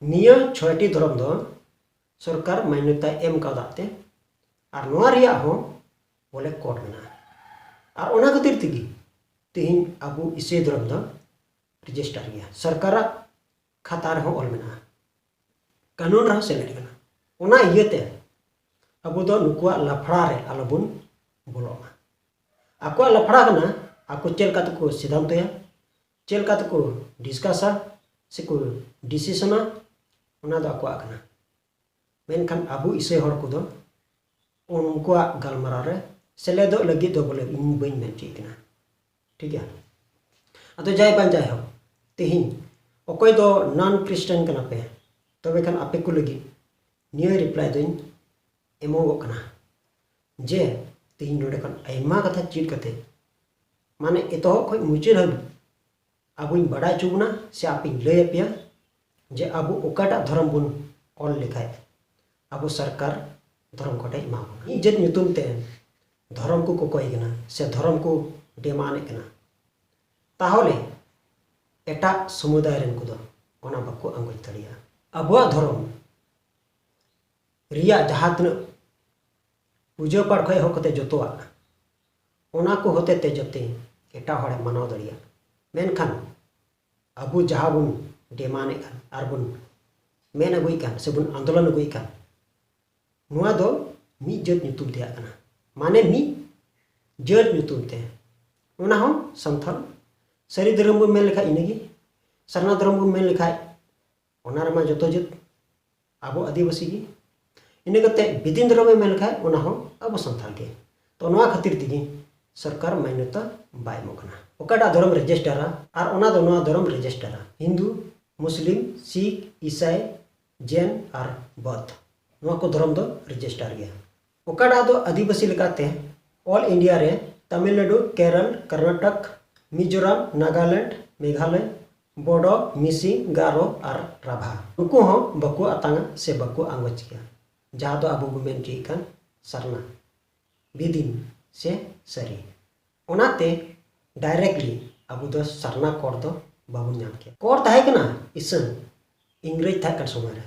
ᱱᱤᱭᱟᱹ ᱪᱷᱚᱭᱴᱤ ᱫᱷᱚᱨᱚᱢ ᱫᱚ ᱥᱚᱨᱠᱟᱨ ᱢᱟᱱᱱᱚᱛᱟᱭ ᱮᱢ ᱠᱟᱣᱫᱟ ᱛᱮ, ᱟᱨ ᱱᱚᱣᱟ ᱨᱮᱭᱟᱜ ᱦᱚᱸ ᱵᱚᱞᱮ ᱠᱳᱰ ᱢᱮᱱᱟᱜᱼᱟ᱾ ᱟᱨ ᱚᱱᱟ ᱠᱷᱟᱹᱛᱤᱨ ᱛᱮᱜᱮ ᱛᱮᱦᱮᱧ ᱟᱵᱚ ᱤᱥᱟᱹᱭ ᱫᱷᱚᱨᱚᱢ ᱫᱚ ᱨᱮᱡᱤᱥᱴᱟᱨ ᱜᱮᱭᱟ, ᱥᱚᱨᱠᱟᱨᱟᱜ ᱠᱷᱟᱛᱟ ᱨᱮᱦᱚᱸ ᱚᱞ ᱢᱮᱱᱟᱜᱼᱟ, ᱠᱟᱹᱱᱩᱱ ᱨᱮᱦᱚᱸ ᱥᱮᱞᱮᱫ ᱠᱟᱱᱟ᱾ ᱚᱱᱟ ᱤᱭᱟᱹᱛᱮ ᱟᱵᱚ ᱫᱚ ᱱᱩᱠᱩᱣᱟᱜ ᱞᱟᱯᱷᱲᱟ ᱨᱮ ᱟᱞᱚᱵᱚᱱ ᱵᱚᱞᱚᱜ ᱢᱟ᱾ ᱟᱠᱚᱣᱟᱜ ᱞᱟᱯᱷᱲᱟ ᱠᱟᱱᱟ, ᱟᱠᱚ ᱪᱮᱫ ᱞᱮᱠᱟ ᱛᱮᱠᱚ ᱥᱤᱫᱷᱟᱱᱛᱚᱭᱟ, ᱪᱮᱫ ᱞᱮᱠᱟ ᱛᱮᱠᱚ ᱰᱤᱥᱠᱟᱥᱟ ᱥᱮᱠᱚ ᱰᱤᱥᱤᱥᱚᱱᱟ, ᱚᱱᱟ ᱫᱚ ᱟᱠᱚᱣᱟᱜ ᱠᱟᱱᱟ᱾ ᱢᱮᱱᱠᱷᱟᱱ ᱟᱵᱚ ᱤᱥᱟᱹᱭ ᱦᱚᱲ ᱠᱚᱫᱚ ᱩᱱᱠᱩᱣᱟᱜ ᱜᱟᱞᱢᱟᱨᱟᱣ ᱨᱮ ᱥᱮᱞᱮᱫᱚᱜ ᱞᱟᱹᱜᱤᱫ ᱫᱚ ᱵᱚᱞᱮ ᱤᱧ ᱵᱟᱹᱧ ᱢᱮᱱ ᱦᱚᱪᱚᱭᱮᱫ ᱠᱟᱱᱟ᱾ ᱴᱷᱤᱠ ᱜᱮᱭᱟ? ᱟᱫᱚ ᱡᱟᱭ ᱵᱟᱝ ᱡᱟᱭ ᱦᱳᱠ, ᱛᱮᱦᱮᱧ ᱚᱠᱚᱭ ᱫᱚ ᱱᱚᱱ ᱠᱷᱨᱤᱥᱴᱟᱱ ᱠᱟᱱᱟ ᱯᱮ, ᱛᱚᱵᱮ ᱠᱷᱟᱱ ᱟᱯᱮ ᱠᱚ ᱞᱟᱹᱜᱤᱫ ᱱᱤᱭᱟᱹ ᱨᱤᱯᱞᱟᱭ ᱫᱚᱧ ᱮᱢᱚᱜᱚᱜ ᱠᱟᱱᱟ ᱡᱮ ᱛᱮᱦᱮᱧ ᱱᱚᱰᱮ ᱠᱷᱚᱱ ᱟᱭᱢᱟ ᱠᱟᱛᱷᱟ ᱪᱮᱫ ᱠᱟᱛᱮ, ᱢᱟᱱᱮ ᱮᱛᱚᱦᱚᱵ ᱠᱷᱚᱱ ᱢᱩᱪᱟᱹᱫ ᱦᱟᱹᱵᱤᱡ ᱟᱵᱚᱧ ᱵᱟᱰᱟᱭ ᱦᱚᱪᱚ ᱵᱚᱱᱟ ᱥᱮ ᱟᱯᱮᱧ ᱞᱟᱹᱭ ᱟᱯᱮᱭᱟ ᱡᱮ ᱟᱵᱚ ᱚᱠᱟᱴᱟᱜ ᱫᱷᱚᱨᱚᱢ ᱵᱚᱱ ᱚᱞ ᱞᱮᱠᱷᱟᱡ ᱟᱵᱚ ᱥᱚᱨᱠᱟᱨ ᱫᱷᱚᱨᱚᱢ ᱠᱳᱰ ᱮ ᱮᱢᱟ ᱵᱚᱱᱟ᱾ ᱢᱤᱫ ᱡᱟᱹᱛ ᱧᱩᱛᱩᱢ ᱛᱮ ᱫᱷᱚᱨᱚᱢ ᱠᱚ ᱠᱚᱠᱚᱭ ᱠᱟᱱᱟ ᱥᱮ ᱫᱷᱚᱨᱚᱢ ᱠᱚ ᱰᱤᱢᱟᱱᱰ ᱮᱫ ᱠᱟᱱᱟ, ᱛᱟᱦᱚᱞᱮ ᱮᱴᱟᱜ ᱥᱚᱢᱩᱫᱟᱭ ᱨᱮᱱ ᱠᱚᱫᱚ ᱚᱱᱟ ᱵᱟᱠᱚ ᱟᱸᱜᱚᱪ ᱫᱟᱲᱮᱭᱟᱜᱼᱟ᱾ ᱟᱵᱚᱣᱟᱜ ᱫᱷᱚᱨᱚᱢ ᱨᱮᱭᱟᱜ ᱡᱟᱦᱟᱸ ᱛᱤᱱᱟᱹᱜ ᱯᱩᱡᱟᱹ ᱯᱟᱴ ᱠᱷᱚᱱ ᱮᱦᱚᱵ ᱠᱟᱛᱮ ᱡᱚᱛᱚᱣᱟᱜ, ᱚᱱᱟ ᱠᱚ ᱦᱚᱛᱮ ᱛᱮ ᱡᱟᱛᱮ ᱮᱴᱟᱜ ᱦᱚᱲᱮ ᱢᱟᱱᱟᱣ ᱫᱟᱲᱮᱭᱟᱜ᱾ ᱢᱮᱱᱠᱷᱟᱱ ᱟᱵᱚ ᱡᱟᱦᱟᱸ ᱵᱚᱱ ᱰᱤᱢᱟᱱᱰ ᱮᱫ ᱠᱟᱱ ᱟᱨ ᱵᱚᱱ ᱢᱮᱱ ᱟᱹᱜᱩᱭᱮᱫ ᱠᱟᱱ ᱥᱮ ᱵᱚᱱ ᱟᱱᱫᱳᱞᱚᱱ ᱟᱹᱜᱩᱭᱮᱫ ᱠᱟᱱ, ᱱᱚᱣᱟ ᱫᱚ ᱢᱤᱫ ᱡᱟᱹᱛ ᱧᱩᱛᱩᱢ ᱛᱮᱭᱟᱜ ᱠᱟᱱᱟ, ᱢᱟᱱᱮ ᱢᱤᱫ ᱡᱟᱹᱛ ᱧᱩᱛᱩᱢ ᱛᱮ, ᱚᱱᱟ ᱦᱚᱸ ᱥᱟᱱᱛᱟᱲ᱾ ᱥᱟᱹᱨᱤ ᱫᱷᱚᱨᱚᱢ ᱵᱚᱱ ᱢᱮᱱ ᱞᱮᱠᱷᱟᱡ ᱤᱱᱟᱹᱜᱮ, ᱥᱟᱨᱱᱟ ᱫᱷᱚᱨᱚᱢ ᱵᱚᱱ ᱢᱮᱱ ᱞᱮᱠᱷᱟᱡ ᱚᱱᱟ ᱨᱮᱢᱟ ᱡᱚᱛᱚ ᱡᱟᱹᱛ ᱟᱵᱚ ᱟᱹᱫᱤᱵᱟᱹᱥᱤ ᱜᱮ᱾ ᱤᱱᱟᱹ ᱠᱟᱛᱮ ᱵᱮᱫᱤᱱ ᱫᱷᱚᱨᱚᱢ ᱮᱢ ᱢᱮᱱ ᱞᱮᱠᱷᱟᱡ ᱚᱱᱟ ᱦᱚᱸ ᱟᱵᱚ ᱥᱟᱱᱛᱟᱲ ᱜᱮ᱾ ᱛᱚ ᱱᱚᱣᱟ ᱠᱷᱟᱹᱛᱤᱨ ᱛᱮᱜᱮ ᱥᱚᱨᱠᱟᱨ ᱢᱟᱱᱱᱚᱛᱟ ᱵᱟᱭ ᱮᱢᱚᱜ ᱠᱟᱱᱟ᱾ ᱚᱠᱟᱴᱟᱜ ᱫᱷᱚᱨᱚᱢ ᱨᱮᱡᱤᱥᱴᱟᱨᱟ ᱟᱨ ᱚᱱᱟ ᱫᱚ ᱱᱚᱣᱟ ᱫᱷᱚᱨᱚᱢ ᱨᱮᱡᱤᱥᱴᱟᱨᱟ, ᱦᱤᱱᱫᱩ, ᱢᱩᱥᱞᱤᱢ, ᱥᱤᱠᱷ, ᱤᱥᱟᱭ, ᱡᱮᱱ ᱟᱨ ᱵᱚᱫᱷ, ᱱᱚᱣᱟ ᱠᱚ ᱫᱷᱚᱨᱚᱢ ᱫᱚ ᱨᱮᱡᱤᱥᱴᱟᱨ ᱜᱮᱭᱟ᱾ ᱚᱠᱟᱴᱟᱜ ᱫᱚ ᱟᱹᱫᱤᱵᱟᱹᱥᱤ ᱞᱮᱠᱟᱛᱮ ᱚᱞ ᱤᱱᱰᱤᱭᱟ ᱨᱮ ᱛᱟᱢᱤᱞᱱᱟᱰᱩ, ᱠᱮᱨᱚᱞ, ᱠᱚᱨᱱᱟᱴᱚᱠ, ᱢᱤᱡᱳᱨᱟᱢ, ᱱᱟᱜᱟᱞᱮᱱᱰ, ᱢᱮᱜᱷᱟᱞᱚᱭ, ᱵᱳᱰᱳ, ᱢᱤᱥᱤᱝ, ᱜᱟᱨᱳ ᱟᱨ ᱨᱟᱵᱷᱟ, ᱱᱩᱠᱩ ᱦᱚᱸ ᱵᱟᱠᱚ ᱟᱛᱟᱝᱟ ᱥᱮ ᱵᱟᱠᱚ ᱟᱸᱜᱚᱪ ᱜᱮᱭᱟ, ᱡᱟᱦᱟᱸ ᱫᱚ ᱟᱵᱚ ᱵᱚ ᱢᱮᱱ ᱦᱚᱪᱚᱭᱮᱫ ᱠᱟᱱ ᱥᱟᱨᱱᱟ, ᱵᱮᱫᱤᱱ ᱥᱮ ᱥᱟᱹᱨᱤ᱾ ᱚᱱᱟᱛᱮ ᱰᱟᱭᱨᱮᱠᱴᱞᱤ ᱟᱵᱚ ᱫᱚ ᱥᱟᱨᱱᱟ ᱠᱳᱰ ᱫᱚ ᱵᱟᱵᱚᱱ ᱧᱟᱢ ᱠᱮᱭᱟ᱾ ᱠᱳᱰ ᱛᱟᱦᱮᱸ ᱠᱟᱱᱟ ᱤᱥᱟᱹᱱ ᱤᱝᱨᱮᱡᱽ ᱛᱟᱦᱮᱸ ᱠᱟᱱ ᱥᱚᱢᱚᱭ ᱨᱮ,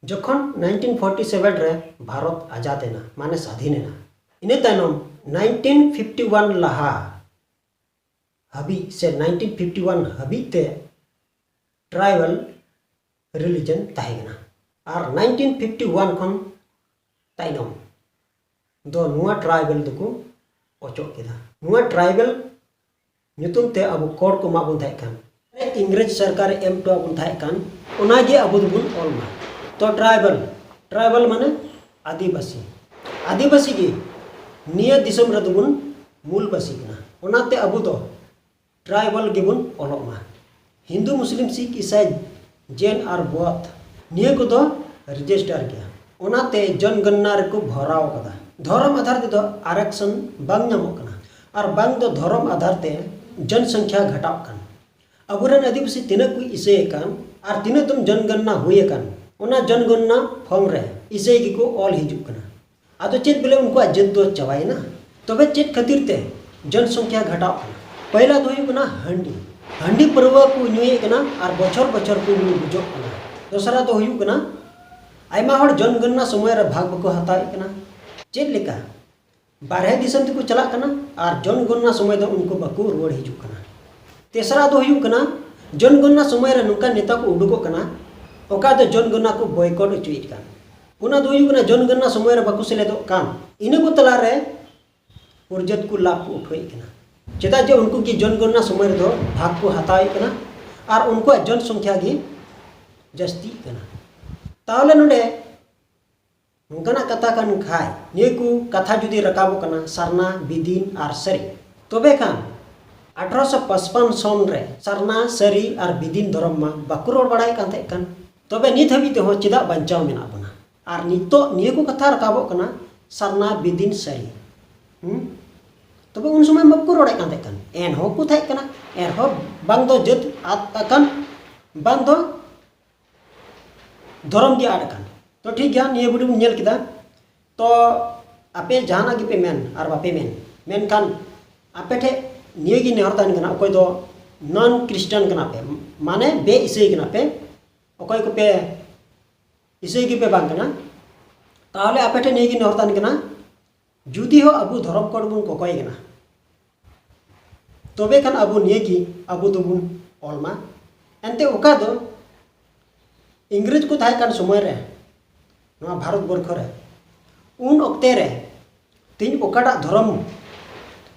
ᱡᱚᱠᱷᱚᱱ ᱱᱟᱭᱤᱱᱴᱤᱱ ᱯᱷᱳᱨᱴᱤ ᱥᱮᱵᱷᱮᱱ ᱨᱮ ᱵᱷᱟᱨᱚᱛ ᱟᱡᱟᱫ ᱮᱱᱟ, ᱢᱟᱱᱮ ᱥᱟᱫᱷᱤᱱ ᱮᱱᱟ᱾ ᱤᱱᱟᱹ ᱛᱟᱭᱱᱚᱢ ᱱᱟᱭᱤᱱᱴᱤᱱ ᱯᱷᱤᱯᱴᱤ ᱣᱟᱱ ᱞᱟᱦᱟ ᱦᱟᱹᱵᱤᱡ ᱥᱮ ᱱᱟᱭᱤᱱᱴᱤᱱ ᱯᱷᱤᱯᱴᱤ ᱣᱟᱱ ᱦᱟᱹᱵᱤᱡ ᱛᱮ ᱴᱨᱟᱭᱵᱟᱞ ᱨᱤᱞᱤᱡᱚᱱ ᱛᱟᱦᱮᱸ ᱠᱟᱱᱟ᱾ ᱟᱨ ᱱᱟᱭᱤᱱᱴᱤᱱ ᱯᱷᱤᱯᱴᱤ ᱣᱟᱱ ᱠᱷᱚᱱ ᱛᱟᱭᱱᱚᱢ ᱫᱚ ᱱᱚᱣᱟ ᱴᱨᱟᱭᱵᱟᱞ ᱫᱚᱠᱚ ᱚᱪᱚᱜ ᱠᱮᱫᱟ᱾ ᱱᱚᱣᱟ ᱴᱨᱟᱭᱵᱟᱞ ᱧᱩᱛᱩᱢ ᱛᱮ ᱟᱵᱚ ᱠᱳᱰ ᱠᱚ ᱮᱢᱟ ᱵᱚᱱ ᱛᱟᱦᱮᱸ ᱠᱟᱱ, ᱤᱝᱨᱮᱡᱽ ᱥᱚᱨᱠᱟᱨᱮ ᱮᱢ ᱦᱚᱴᱚ ᱟᱵᱚᱱ ᱛᱟᱦᱮᱸ ᱠᱟᱱ, ᱚᱱᱟᱜᱮ ᱟᱵᱚ ᱫᱚᱵᱚᱱ ᱚᱞ ᱢᱟ᱾ ᱛᱚ ᱴᱨᱟᱭᱵᱟᱞ, ᱴᱨᱟᱭᱵᱟᱞ ᱢᱟᱱᱮ ᱟᱹᱫᱤᱵᱟᱹᱥᱤ᱾ ᱟᱹᱫᱤᱵᱟᱹᱥᱤ ᱜᱮ ᱱᱤᱭᱟᱹ ᱫᱤᱥᱚᱢ ᱨᱮᱫᱚ ᱵᱚᱱ ᱢᱩᱞᱵᱟᱹᱥᱤ ᱠᱟᱱᱟ, ᱚᱱᱟᱛᱮ ᱟᱵᱚ ᱫᱚ ᱴᱨᱟᱭᱵᱟᱞ ᱜᱮᱵᱚᱱ ᱚᱞᱚᱜ ᱢᱟ᱾ ᱦᱤᱱᱫᱩ, ᱢᱩᱥᱞᱤᱢ, ᱥᱤᱠᱷ, ᱤᱥᱟᱭ, ᱡᱮᱱ ᱟᱨ ᱵᱚᱫᱷ, ᱱᱤᱭᱟᱹ ᱠᱚᱫᱚ ᱨᱮᱡᱤᱥᱴᱟᱨ ᱜᱮᱭᱟ, ᱚᱱᱟᱛᱮ ᱡᱚᱱᱜᱚᱱᱱᱟ ᱨᱮᱠᱚ ᱵᱷᱚᱨᱟᱣ ᱠᱟᱫᱟ᱾ ᱫᱷᱚᱨᱚᱢ ᱟᱫᱷᱟᱨ ᱛᱮᱫᱚ ᱟᱨᱚᱠᱥᱚᱱ ᱵᱟᱝ ᱧᱟᱢᱚᱜ ᱠᱟᱱᱟ, ᱟᱨ ᱵᱟᱝ ᱫᱚ ᱫᱷᱚᱨᱚᱢ ᱟᱫᱷᱟᱨ ᱛᱮ ᱡᱚᱱᱥᱚᱝᱠᱷᱭᱟ ᱜᱷᱟᱴᱟᱜ ᱠᱟᱱ᱾ ᱟᱵᱚᱨᱮᱱ ᱟᱹᱫᱤᱵᱟᱹᱥᱤ ᱛᱤᱱᱟᱹᱜ ᱠᱚ ᱤᱥᱟᱹᱭ ᱟᱠᱟᱱ ᱟᱨ ᱛᱤᱱᱟᱹᱜ ᱫᱚᱢ ᱡᱚᱱᱜᱚᱱᱱᱟ ᱦᱩᱭ ᱟᱠᱟᱱ, ᱚᱱᱟ ᱡᱚᱱᱜᱚᱱᱱᱟ ᱯᱷᱚᱨᱢ ᱨᱮ ᱤᱥᱟᱹᱭ ᱜᱮᱠᱚ ᱚᱞ ᱦᱤᱡᱩᱜ ᱠᱟᱱᱟ᱾ ᱟᱫᱚ ᱪᱮᱫ ᱵᱚᱞᱮ ᱩᱱᱠᱩᱣᱟᱜ ᱡᱟᱹᱛ ᱫᱚ ᱪᱟᱵᱟᱭᱮᱱᱟ? ᱛᱚᱵᱮ ᱪᱮᱫ ᱠᱷᱟᱹᱛᱤᱨ ᱛᱮ ᱡᱚᱱ ᱥᱚᱝᱠᱷᱭᱟ ᱜᱷᱟᱴᱟᱣ ᱠᱟᱱᱟ? ᱯᱟᱭᱞᱟ ᱫᱚ ᱦᱩᱭᱩᱜ ᱠᱟᱱᱟ ᱦᱟᱺᱰᱤ᱾ ᱦᱟᱺᱰᱤ ᱯᱟᱹᱨᱣᱟᱹ ᱠᱚ ᱧᱩᱭᱮᱫ ᱠᱟᱱᱟ ᱟᱨ ᱵᱚᱪᱷᱚᱨ ᱵᱚᱪᱷᱚᱨ ᱠᱚ ᱧᱩ ᱜᱩᱡᱚᱜ ᱠᱟᱱᱟ᱾ ᱫᱚᱥᱨᱟ ᱫᱚ ᱦᱩᱭᱩᱜ ᱠᱟᱱᱟ ᱟᱭᱢᱟ ᱦᱚᱲ ᱡᱚᱱ ᱜᱚᱱᱱᱟ ᱥᱚᱢᱚᱭ ᱨᱮ ᱵᱷᱟᱜᱽ ᱵᱟᱠᱚ ᱦᱟᱛᱟᱣᱮᱫ ᱠᱟᱱᱟ᱾ ᱪᱮᱫ ᱞᱮᱠᱟ? ᱵᱟᱨᱦᱮ ᱫᱤᱥᱚᱢ ᱛᱮᱠᱚ ᱪᱟᱞᱟᱜ ᱠᱟᱱᱟ ᱟᱨ ᱡᱚᱱ ᱜᱚᱱᱱᱟ ᱥᱚᱢᱚᱭ ᱫᱚ ᱩᱱᱠᱩ ᱵᱟᱠᱚ ᱨᱩᱣᱟᱹᱲ ᱦᱤᱡᱩᱜ ᱠᱟᱱᱟ᱾ ᱛᱮᱥᱨᱟ ᱫᱚ ᱦᱩᱭᱩᱜ ᱠᱟᱱᱟ ᱡᱚᱱ ᱜᱚᱱᱱᱟ ᱥᱚᱢᱚᱭ ᱨᱮ ᱱᱚᱝᱠᱟ ᱱᱮᱛᱟ ᱠᱚ ᱩᱰᱩᱠᱚᱜ ᱠᱟᱱᱟ ᱚᱠᱟ ᱫᱚ ᱡᱚᱱ ᱜᱚᱱᱱᱟ ᱠᱚ ᱵᱚᱭᱠᱚᱴ ᱦᱚᱪᱚᱭᱮᱫ ᱠᱟᱱ᱾ ᱯᱩᱱᱟ ᱫᱚ ᱦᱩᱭᱩᱜ ᱠᱟᱱᱟ ᱡᱚᱱ ᱜᱚᱱᱱᱟ ᱥᱚᱢᱚᱭ ᱨᱮ ᱵᱟᱠᱚ ᱥᱮᱞᱮᱫᱚᱜ ᱠᱟᱱ᱾ ᱤᱱᱟᱹ ᱠᱚ ᱛᱟᱞᱟᱨᱮ ᱯᱩᱨᱡᱟᱹᱛ ᱠᱚ ᱞᱟᱵᱷ ᱠᱚ ᱩᱴᱷᱟᱹᱣᱮᱫ ᱠᱟᱱᱟ᱾ ᱪᱮᱫᱟᱜ ᱡᱮ ᱩᱱᱠᱩ ᱜᱮ ᱡᱚᱱ ᱜᱚᱱᱱᱟ ᱥᱚᱢᱚᱭ ᱨᱮᱫᱚ ᱵᱷᱟᱜᱽ ᱠᱚ ᱦᱟᱛᱟᱣᱮᱫ ᱠᱟᱱᱟ ᱟᱨ ᱩᱱᱠᱩᱣᱟᱜ ᱡᱚᱱ ᱥᱚᱝᱠᱷᱭᱟ ᱜᱮ ᱡᱟᱹᱥᱛᱤᱜ ᱠᱟᱱᱟ᱾ ᱛᱟᱦᱚᱞᱮ ᱱᱚᱰᱮ ᱱᱚᱝᱠᱟᱱᱟᱜ ᱠᱟᱛᱷᱟ ᱠᱟᱱ ᱠᱷᱟᱡ, ᱱᱤᱭᱟᱹ ᱠᱚ ᱠᱟᱛᱷᱟ ᱡᱩᱫᱤ ᱨᱟᱠᱟᱵᱚᱜ ᱠᱟᱱᱟ, ᱥᱟᱨᱱᱟ, ᱵᱤᱫᱤᱱ ᱟᱨ ᱥᱟᱹᱨᱤ, ᱛᱚᱵᱮ ᱠᱷᱟᱱ ᱟᱴᱷᱨᱚᱥᱚ ᱯᱟᱸᱪᱯᱟᱱ ᱥᱚᱱ ᱨᱮ ᱥᱟᱨᱱᱟ, ᱥᱟᱹᱨᱤ ᱟᱨ ᱵᱤᱫᱤᱱ ᱫᱷᱚᱨᱚᱢ ᱢᱟ ᱵᱟᱠᱚ ᱨᱚᱲ ᱵᱟᱲᱟᱭᱮᱫ ᱠᱟᱱ ᱛᱟᱦᱮᱸ ᱠᱟᱱ᱾ ᱛᱚᱵᱮ ᱱᱤᱛ ᱦᱟᱹᱵᱤᱡ ᱛᱮᱦᱚᱸ ᱪᱮᱫᱟᱜ ᱵᱟᱧᱪᱟᱣ ᱢᱮᱱᱟᱜ ᱵᱚᱱᱟ? ᱟᱨ ᱱᱤᱛᱚᱜ ᱱᱤᱭᱟᱹ ᱠᱚ ᱠᱟᱛᱷᱟ ᱨᱟᱠᱟᱵᱚᱜ ᱠᱟᱱᱟ, ᱥᱟᱨᱱᱟ, ᱵᱤᱫᱤᱱ, ᱥᱟᱹᱨᱤ᱾ ᱦᱩᱸ? ᱛᱚᱵᱮ ᱩᱱ ᱥᱚᱢᱚᱭ ᱢᱟ ᱵᱟᱠᱚ ᱨᱚᱲᱮᱫ ᱠᱟᱱ ᱛᱟᱦᱮᱸ ᱠᱟᱱ, ᱮᱱᱦᱚᱸ ᱠᱚ ᱛᱟᱦᱮᱸ ᱠᱟᱱᱟ᱾ ᱮᱱᱦᱚᱸ ᱵᱟᱝ ᱫᱚ ᱡᱟᱹᱛ ᱟᱫ ᱟᱠᱟᱱ, ᱵᱟᱝ ᱫᱚ ᱫᱷᱚᱨᱚᱢ ᱜᱮ ᱟᱫ ᱟᱠᱟᱱ᱾ ᱛᱚ ᱴᱷᱤᱠ ᱜᱮᱭᱟ, ᱱᱤᱭᱟᱹ video ᱵᱚᱱ ᱧᱮᱞ ᱠᱮᱫᱟ᱾ ᱛᱚ ᱟᱯᱮ ᱡᱟᱦᱟᱱᱟᱜ ᱜᱮᱯᱮ ᱢᱮᱱ ᱟᱨ ᱵᱟᱯᱮ ᱢᱮᱱ, ᱢᱮᱱᱠᱷᱟᱱ ᱟᱯᱮ ᱴᱷᱮᱱ ᱱᱤᱭᱟᱹ ᱜᱮ ᱱᱮᱦᱚᱨ ᱛᱟᱦᱮᱱ ᱠᱟᱱᱟ, ᱚᱠᱚᱭ ᱫᱚ non Christian ᱠᱟᱱᱟ ᱯᱮ, ᱢᱟᱱᱮ ᱵᱮ ᱤᱥᱟᱹᱭ ᱠᱟᱱᱟ ᱯᱮ, ᱚᱠᱚᱭ ᱠᱚᱯᱮ ᱤᱥᱟᱹᱭ ᱜᱮᱯᱮ ᱵᱟᱝ ᱠᱟᱱᱟ, ᱛᱟᱦᱚᱞᱮ ᱟᱯᱮ ᱴᱷᱮᱱ ᱱᱤᱭᱟᱹ ᱜᱮ ᱱᱮᱦᱚᱨ ᱛᱟᱦᱮᱱ ᱠᱟᱱᱟ, ᱡᱩᱫᱤ ᱦᱚᱸ ᱟᱵᱚ ᱫᱷᱚᱨᱚᱢ code ᱵᱚᱱ ᱠᱚᱠᱚᱭ ᱠᱟᱱᱟ, ᱛᱚᱵᱮ ᱠᱷᱟᱱ ᱟᱵᱚ ᱱᱤᱭᱟᱹ ᱜᱮ ᱟᱵᱚ ᱫᱚᱵᱚᱱ ᱚᱞ ᱢᱟ᱾ ᱮᱱᱛᱮ ᱚᱠᱟ ᱫᱚ ᱤᱝᱨᱮᱡᱽ ᱠᱚ ᱛᱟᱦᱮᱸ ᱠᱟᱱ ᱥᱚᱢᱚᱭ ᱨᱮ ᱱᱚᱣᱟ ᱵᱷᱟᱨᱚᱛ ᱵᱚᱨᱠᱷᱚ ᱨᱮ, ᱩᱱ ᱚᱠᱛᱮ ᱨᱮ ᱛᱮᱦᱮᱧ ᱚᱠᱟᱴᱟᱜ ᱫᱷᱚᱨᱚᱢ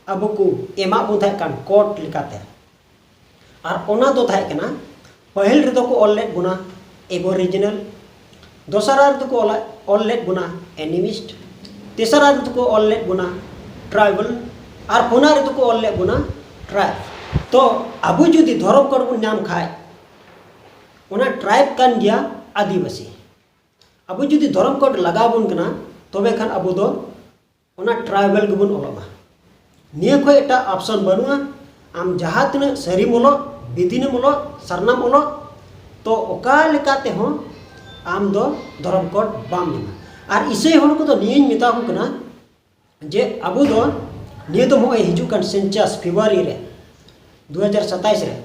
ᱟᱵᱚ ᱠᱚ ᱮᱢᱟᱜ ᱵᱚᱱ ᱛᱟᱦᱮᱸ ᱠᱟᱱ code ᱞᱮᱠᱟᱛᱮ, ᱟᱨ ᱚᱱᱟ ᱫᱚ ᱛᱟᱦᱮᱸ ᱠᱟᱱᱟ, ᱯᱟᱹᱦᱤᱞ ᱨᱮᱫᱚ ᱠᱚ ᱚᱞ ᱞᱮᱫ ᱵᱚᱱᱟ Aboriginal, ᱫᱚᱥᱟᱨᱟ ᱨᱮᱫᱚ ᱠᱚ ᱚᱞ, ᱚᱞ ᱞᱮᱫ ᱵᱚᱱᱟ Animist, ᱛᱮᱥᱟᱨᱟ ᱨᱮᱫᱚ ᱠᱚ ᱚᱞ ᱞᱮᱫ ᱵᱚᱱᱟ Tribal, ᱟᱨ ᱯᱩᱱᱟ ᱨᱮᱫᱚ ᱠᱚ ᱚᱞ ᱞᱮᱫ ᱵᱚᱱᱟ Tribe᱾ ᱛᱚ ᱟᱵᱚ ᱡᱩᱫᱤ ᱫᱷᱚᱨᱚᱢ code ᱵᱚᱱ ᱧᱟᱢ ᱠᱷᱟᱡ, ᱚᱱᱟ Tribe ᱠᱟᱱ ᱜᱮᱭᱟ ᱟᱹᱫᱤᱵᱟᱹᱥᱤ᱾ ᱟᱵᱚ ᱡᱩᱫᱤ ᱫᱷᱚᱨᱚᱢ code ᱞᱟᱜᱟᱣ ᱵᱚᱱ ᱠᱟᱱᱟ, ᱛᱚᱵᱮ ᱠᱷᱟᱱ ᱟᱵᱚ ᱫᱚ ᱚᱱᱟ Tribal ᱜᱮᱵᱚᱱ ᱚᱞᱚᱜ ᱢᱟ᱾ ᱱᱤᱭᱟᱹ ᱠᱷᱚᱱ ᱮᱴᱟᱜ option ᱵᱟᱹᱱᱩᱜᱼᱟ᱾ ᱟᱢ ᱡᱟᱦᱟᱸ ᱛᱤᱱᱟᱹᱜ ᱥᱟᱹᱨᱤᱢ ᱚᱞᱚᱜ, ᱵᱤᱫᱤᱱᱮᱢ ᱚᱞᱚᱜ, ᱥᱟᱨᱱᱟᱢ ᱚᱞᱚᱜ, ᱛᱚ ᱚᱠᱟ ᱞᱮᱠᱟ ᱛᱮᱦᱚᱸ ᱟᱢ ᱫᱚ ᱫᱷᱚᱨᱚᱢ code ᱵᱟᱢ ᱧᱟᱢᱟ᱾ ᱟᱨ ᱤᱥᱟᱹᱭ ᱦᱚᱲ ᱠᱚᱫᱚ ᱱᱤᱭᱟᱹᱧ ᱢᱮᱛᱟ ᱠᱚ ᱠᱟᱱᱟ ᱡᱮ ᱟᱵᱚ ᱫᱚ ᱱᱤᱭᱟᱹ ᱫᱚ ᱱᱚᱜᱼᱚᱭ ᱦᱤᱡᱩᱜ ᱠᱟᱱ ᱥᱮᱱᱥᱟᱥ ᱯᱷᱮᱵᱽᱨᱩᱣᱟᱨᱤ ᱨᱮ, ᱫᱩ ᱦᱟᱡᱟᱨ ᱥᱟᱛᱟᱭᱤᱥ ᱨᱮ᱾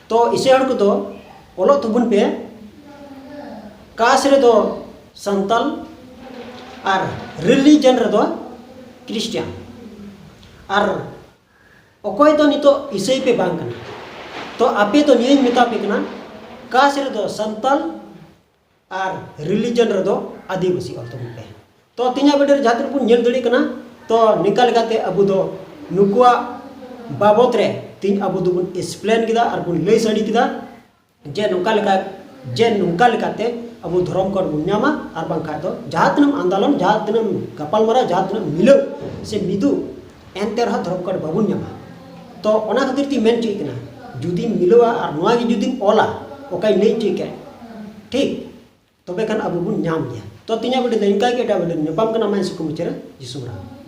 ᱛᱚ ᱤᱥᱟᱹᱭ ᱦᱚᱲ ᱠᱚᱫᱚ ᱚᱞᱚᱜ ᱛᱟᱵᱚᱱ ᱯᱮ, ᱠᱟᱥ ᱨᱮᱫᱚ ᱥᱟᱱᱛᱟᱞ ᱟᱨ ᱨᱤᱞᱤᱡᱚᱱ ᱨᱮᱫᱚ ᱠᱷᱨᱤᱥᱴᱤᱭᱟᱱ᱾ ᱟᱨ ᱚᱠᱚᱭ ᱫᱚ ᱱᱤᱛᱚᱜ ᱤᱥᱟᱹᱭ ᱯᱮ ᱵᱟᱝ ᱠᱟᱱᱟ, ᱛᱚ ᱟᱯᱮ ᱫᱚ ᱱᱤᱭᱟᱹᱧ ᱢᱮᱛᱟ ᱯᱮ ᱠᱟᱱᱟ, ᱠᱟᱥ ᱨᱮᱫᱚ ᱥᱟᱱᱛᱟᱞ ᱟᱨ ᱨᱤᱞᱤᱡᱚᱱ ᱨᱮᱫᱚ ᱟᱹᱫᱤᱵᱟᱹᱥᱤ ᱚᱞ ᱛᱟᱵᱚᱱ ᱯᱮ᱾ ᱛᱚ ᱛᱮᱦᱮᱧᱟᱜ ᱵᱷᱤᱰᱤᱭᱳ ᱨᱮ ᱡᱟᱦᱟᱸ ᱛᱤᱱᱟᱹᱜ ᱵᱚᱱ ᱧᱮᱞ ᱫᱟᱲᱮᱭᱟᱜ ᱠᱟᱱᱟ, ᱛᱚ ᱱᱤᱝᱠᱟ ᱞᱮᱠᱟᱛᱮ ᱟᱵᱚ ᱫᱚ ᱱᱩᱠᱩᱣᱟᱜ ᱵᱟᱵᱚᱛ ᱨᱮ ᱛᱮᱦᱮᱧ ᱟᱵᱚ ᱫᱚᱵᱚᱱ ᱮᱠᱥᱯᱞᱮᱱ ᱠᱮᱫᱟ ᱟᱨ ᱵᱚᱱ ᱞᱟᱹᱭ ᱥᱟᱰᱮ ᱠᱮᱫᱟ ᱡᱮ ᱱᱚᱝᱠᱟ ᱞᱮᱠᱟ, ᱡᱮ ᱱᱚᱝᱠᱟ ᱞᱮᱠᱟᱛᱮ ᱟᱵᱚ ᱫᱷᱚᱨᱚᱢ ᱠᱳᱰ ᱵᱚᱱ ᱧᱟᱢᱟ, ᱟᱨ ᱵᱟᱝᱠᱷᱟᱱ ᱫᱚ ᱡᱟᱦᱟᱸ ᱛᱤᱱᱟᱹᱜ ᱟᱱᱫᱳᱞᱚᱱ, ᱡᱟᱦᱟᱸ ᱛᱤᱱᱟᱹᱜ ᱜᱟᱯᱟᱞᱢᱟᱨᱟᱣ, ᱡᱟᱦᱟᱸ ᱛᱤᱱᱟᱹᱜ ᱢᱤᱞᱟᱹᱣ ᱥᱮ ᱢᱤᱫᱩᱜ, ᱮᱱᱛᱮ ᱨᱮᱦᱚᱸ ᱫᱷᱚᱨᱚᱢ ᱠᱳᱰ ᱵᱟᱵᱚᱱ ᱧᱟᱢᱟ᱾ ᱛᱚ ᱚᱱᱟ ᱠᱷᱟᱹᱛᱤᱨ ᱛᱤᱧ ᱢᱮᱱ ᱦᱚᱪᱚᱭᱮᱫ ᱠᱟᱱᱟ, ᱡᱩᱫᱤᱢ ᱢᱤᱞᱟᱹᱣᱟ ᱟᱨ ᱱᱚᱣᱟ ᱜᱮ ᱡᱩᱫᱤᱢ ᱚᱞᱟ, ᱚᱠᱟᱧ ᱞᱟᱹᱭ ᱦᱚᱪᱚᱭᱮᱫ ᱠᱟᱱ, ᱴᱷᱤᱠ, ᱛᱚᱵᱮ ᱠᱷᱟᱱ ᱟᱵᱚ ᱵᱚᱱ ᱧᱟᱢ ᱜᱮᱭᱟ᱾ ᱛᱚ ᱛᱮᱦᱮᱧᱟᱜ ᱵᱷᱤᱰᱤᱭᱳ ᱫᱚ ᱱᱤᱝᱠᱟ ᱜᱮ, ᱮᱴᱟᱜ ᱵᱷᱤᱰᱤᱭᱳ ᱨᱮ ᱧᱟᱯᱟᱢ ᱠᱟᱱᱟ᱾ ᱢᱟ ᱤᱧ ᱥᱩᱠᱩ ᱢᱩᱪᱟᱹᱫ ᱨᱮ ᱡᱤᱥᱩ ᱨᱟᱢ᱾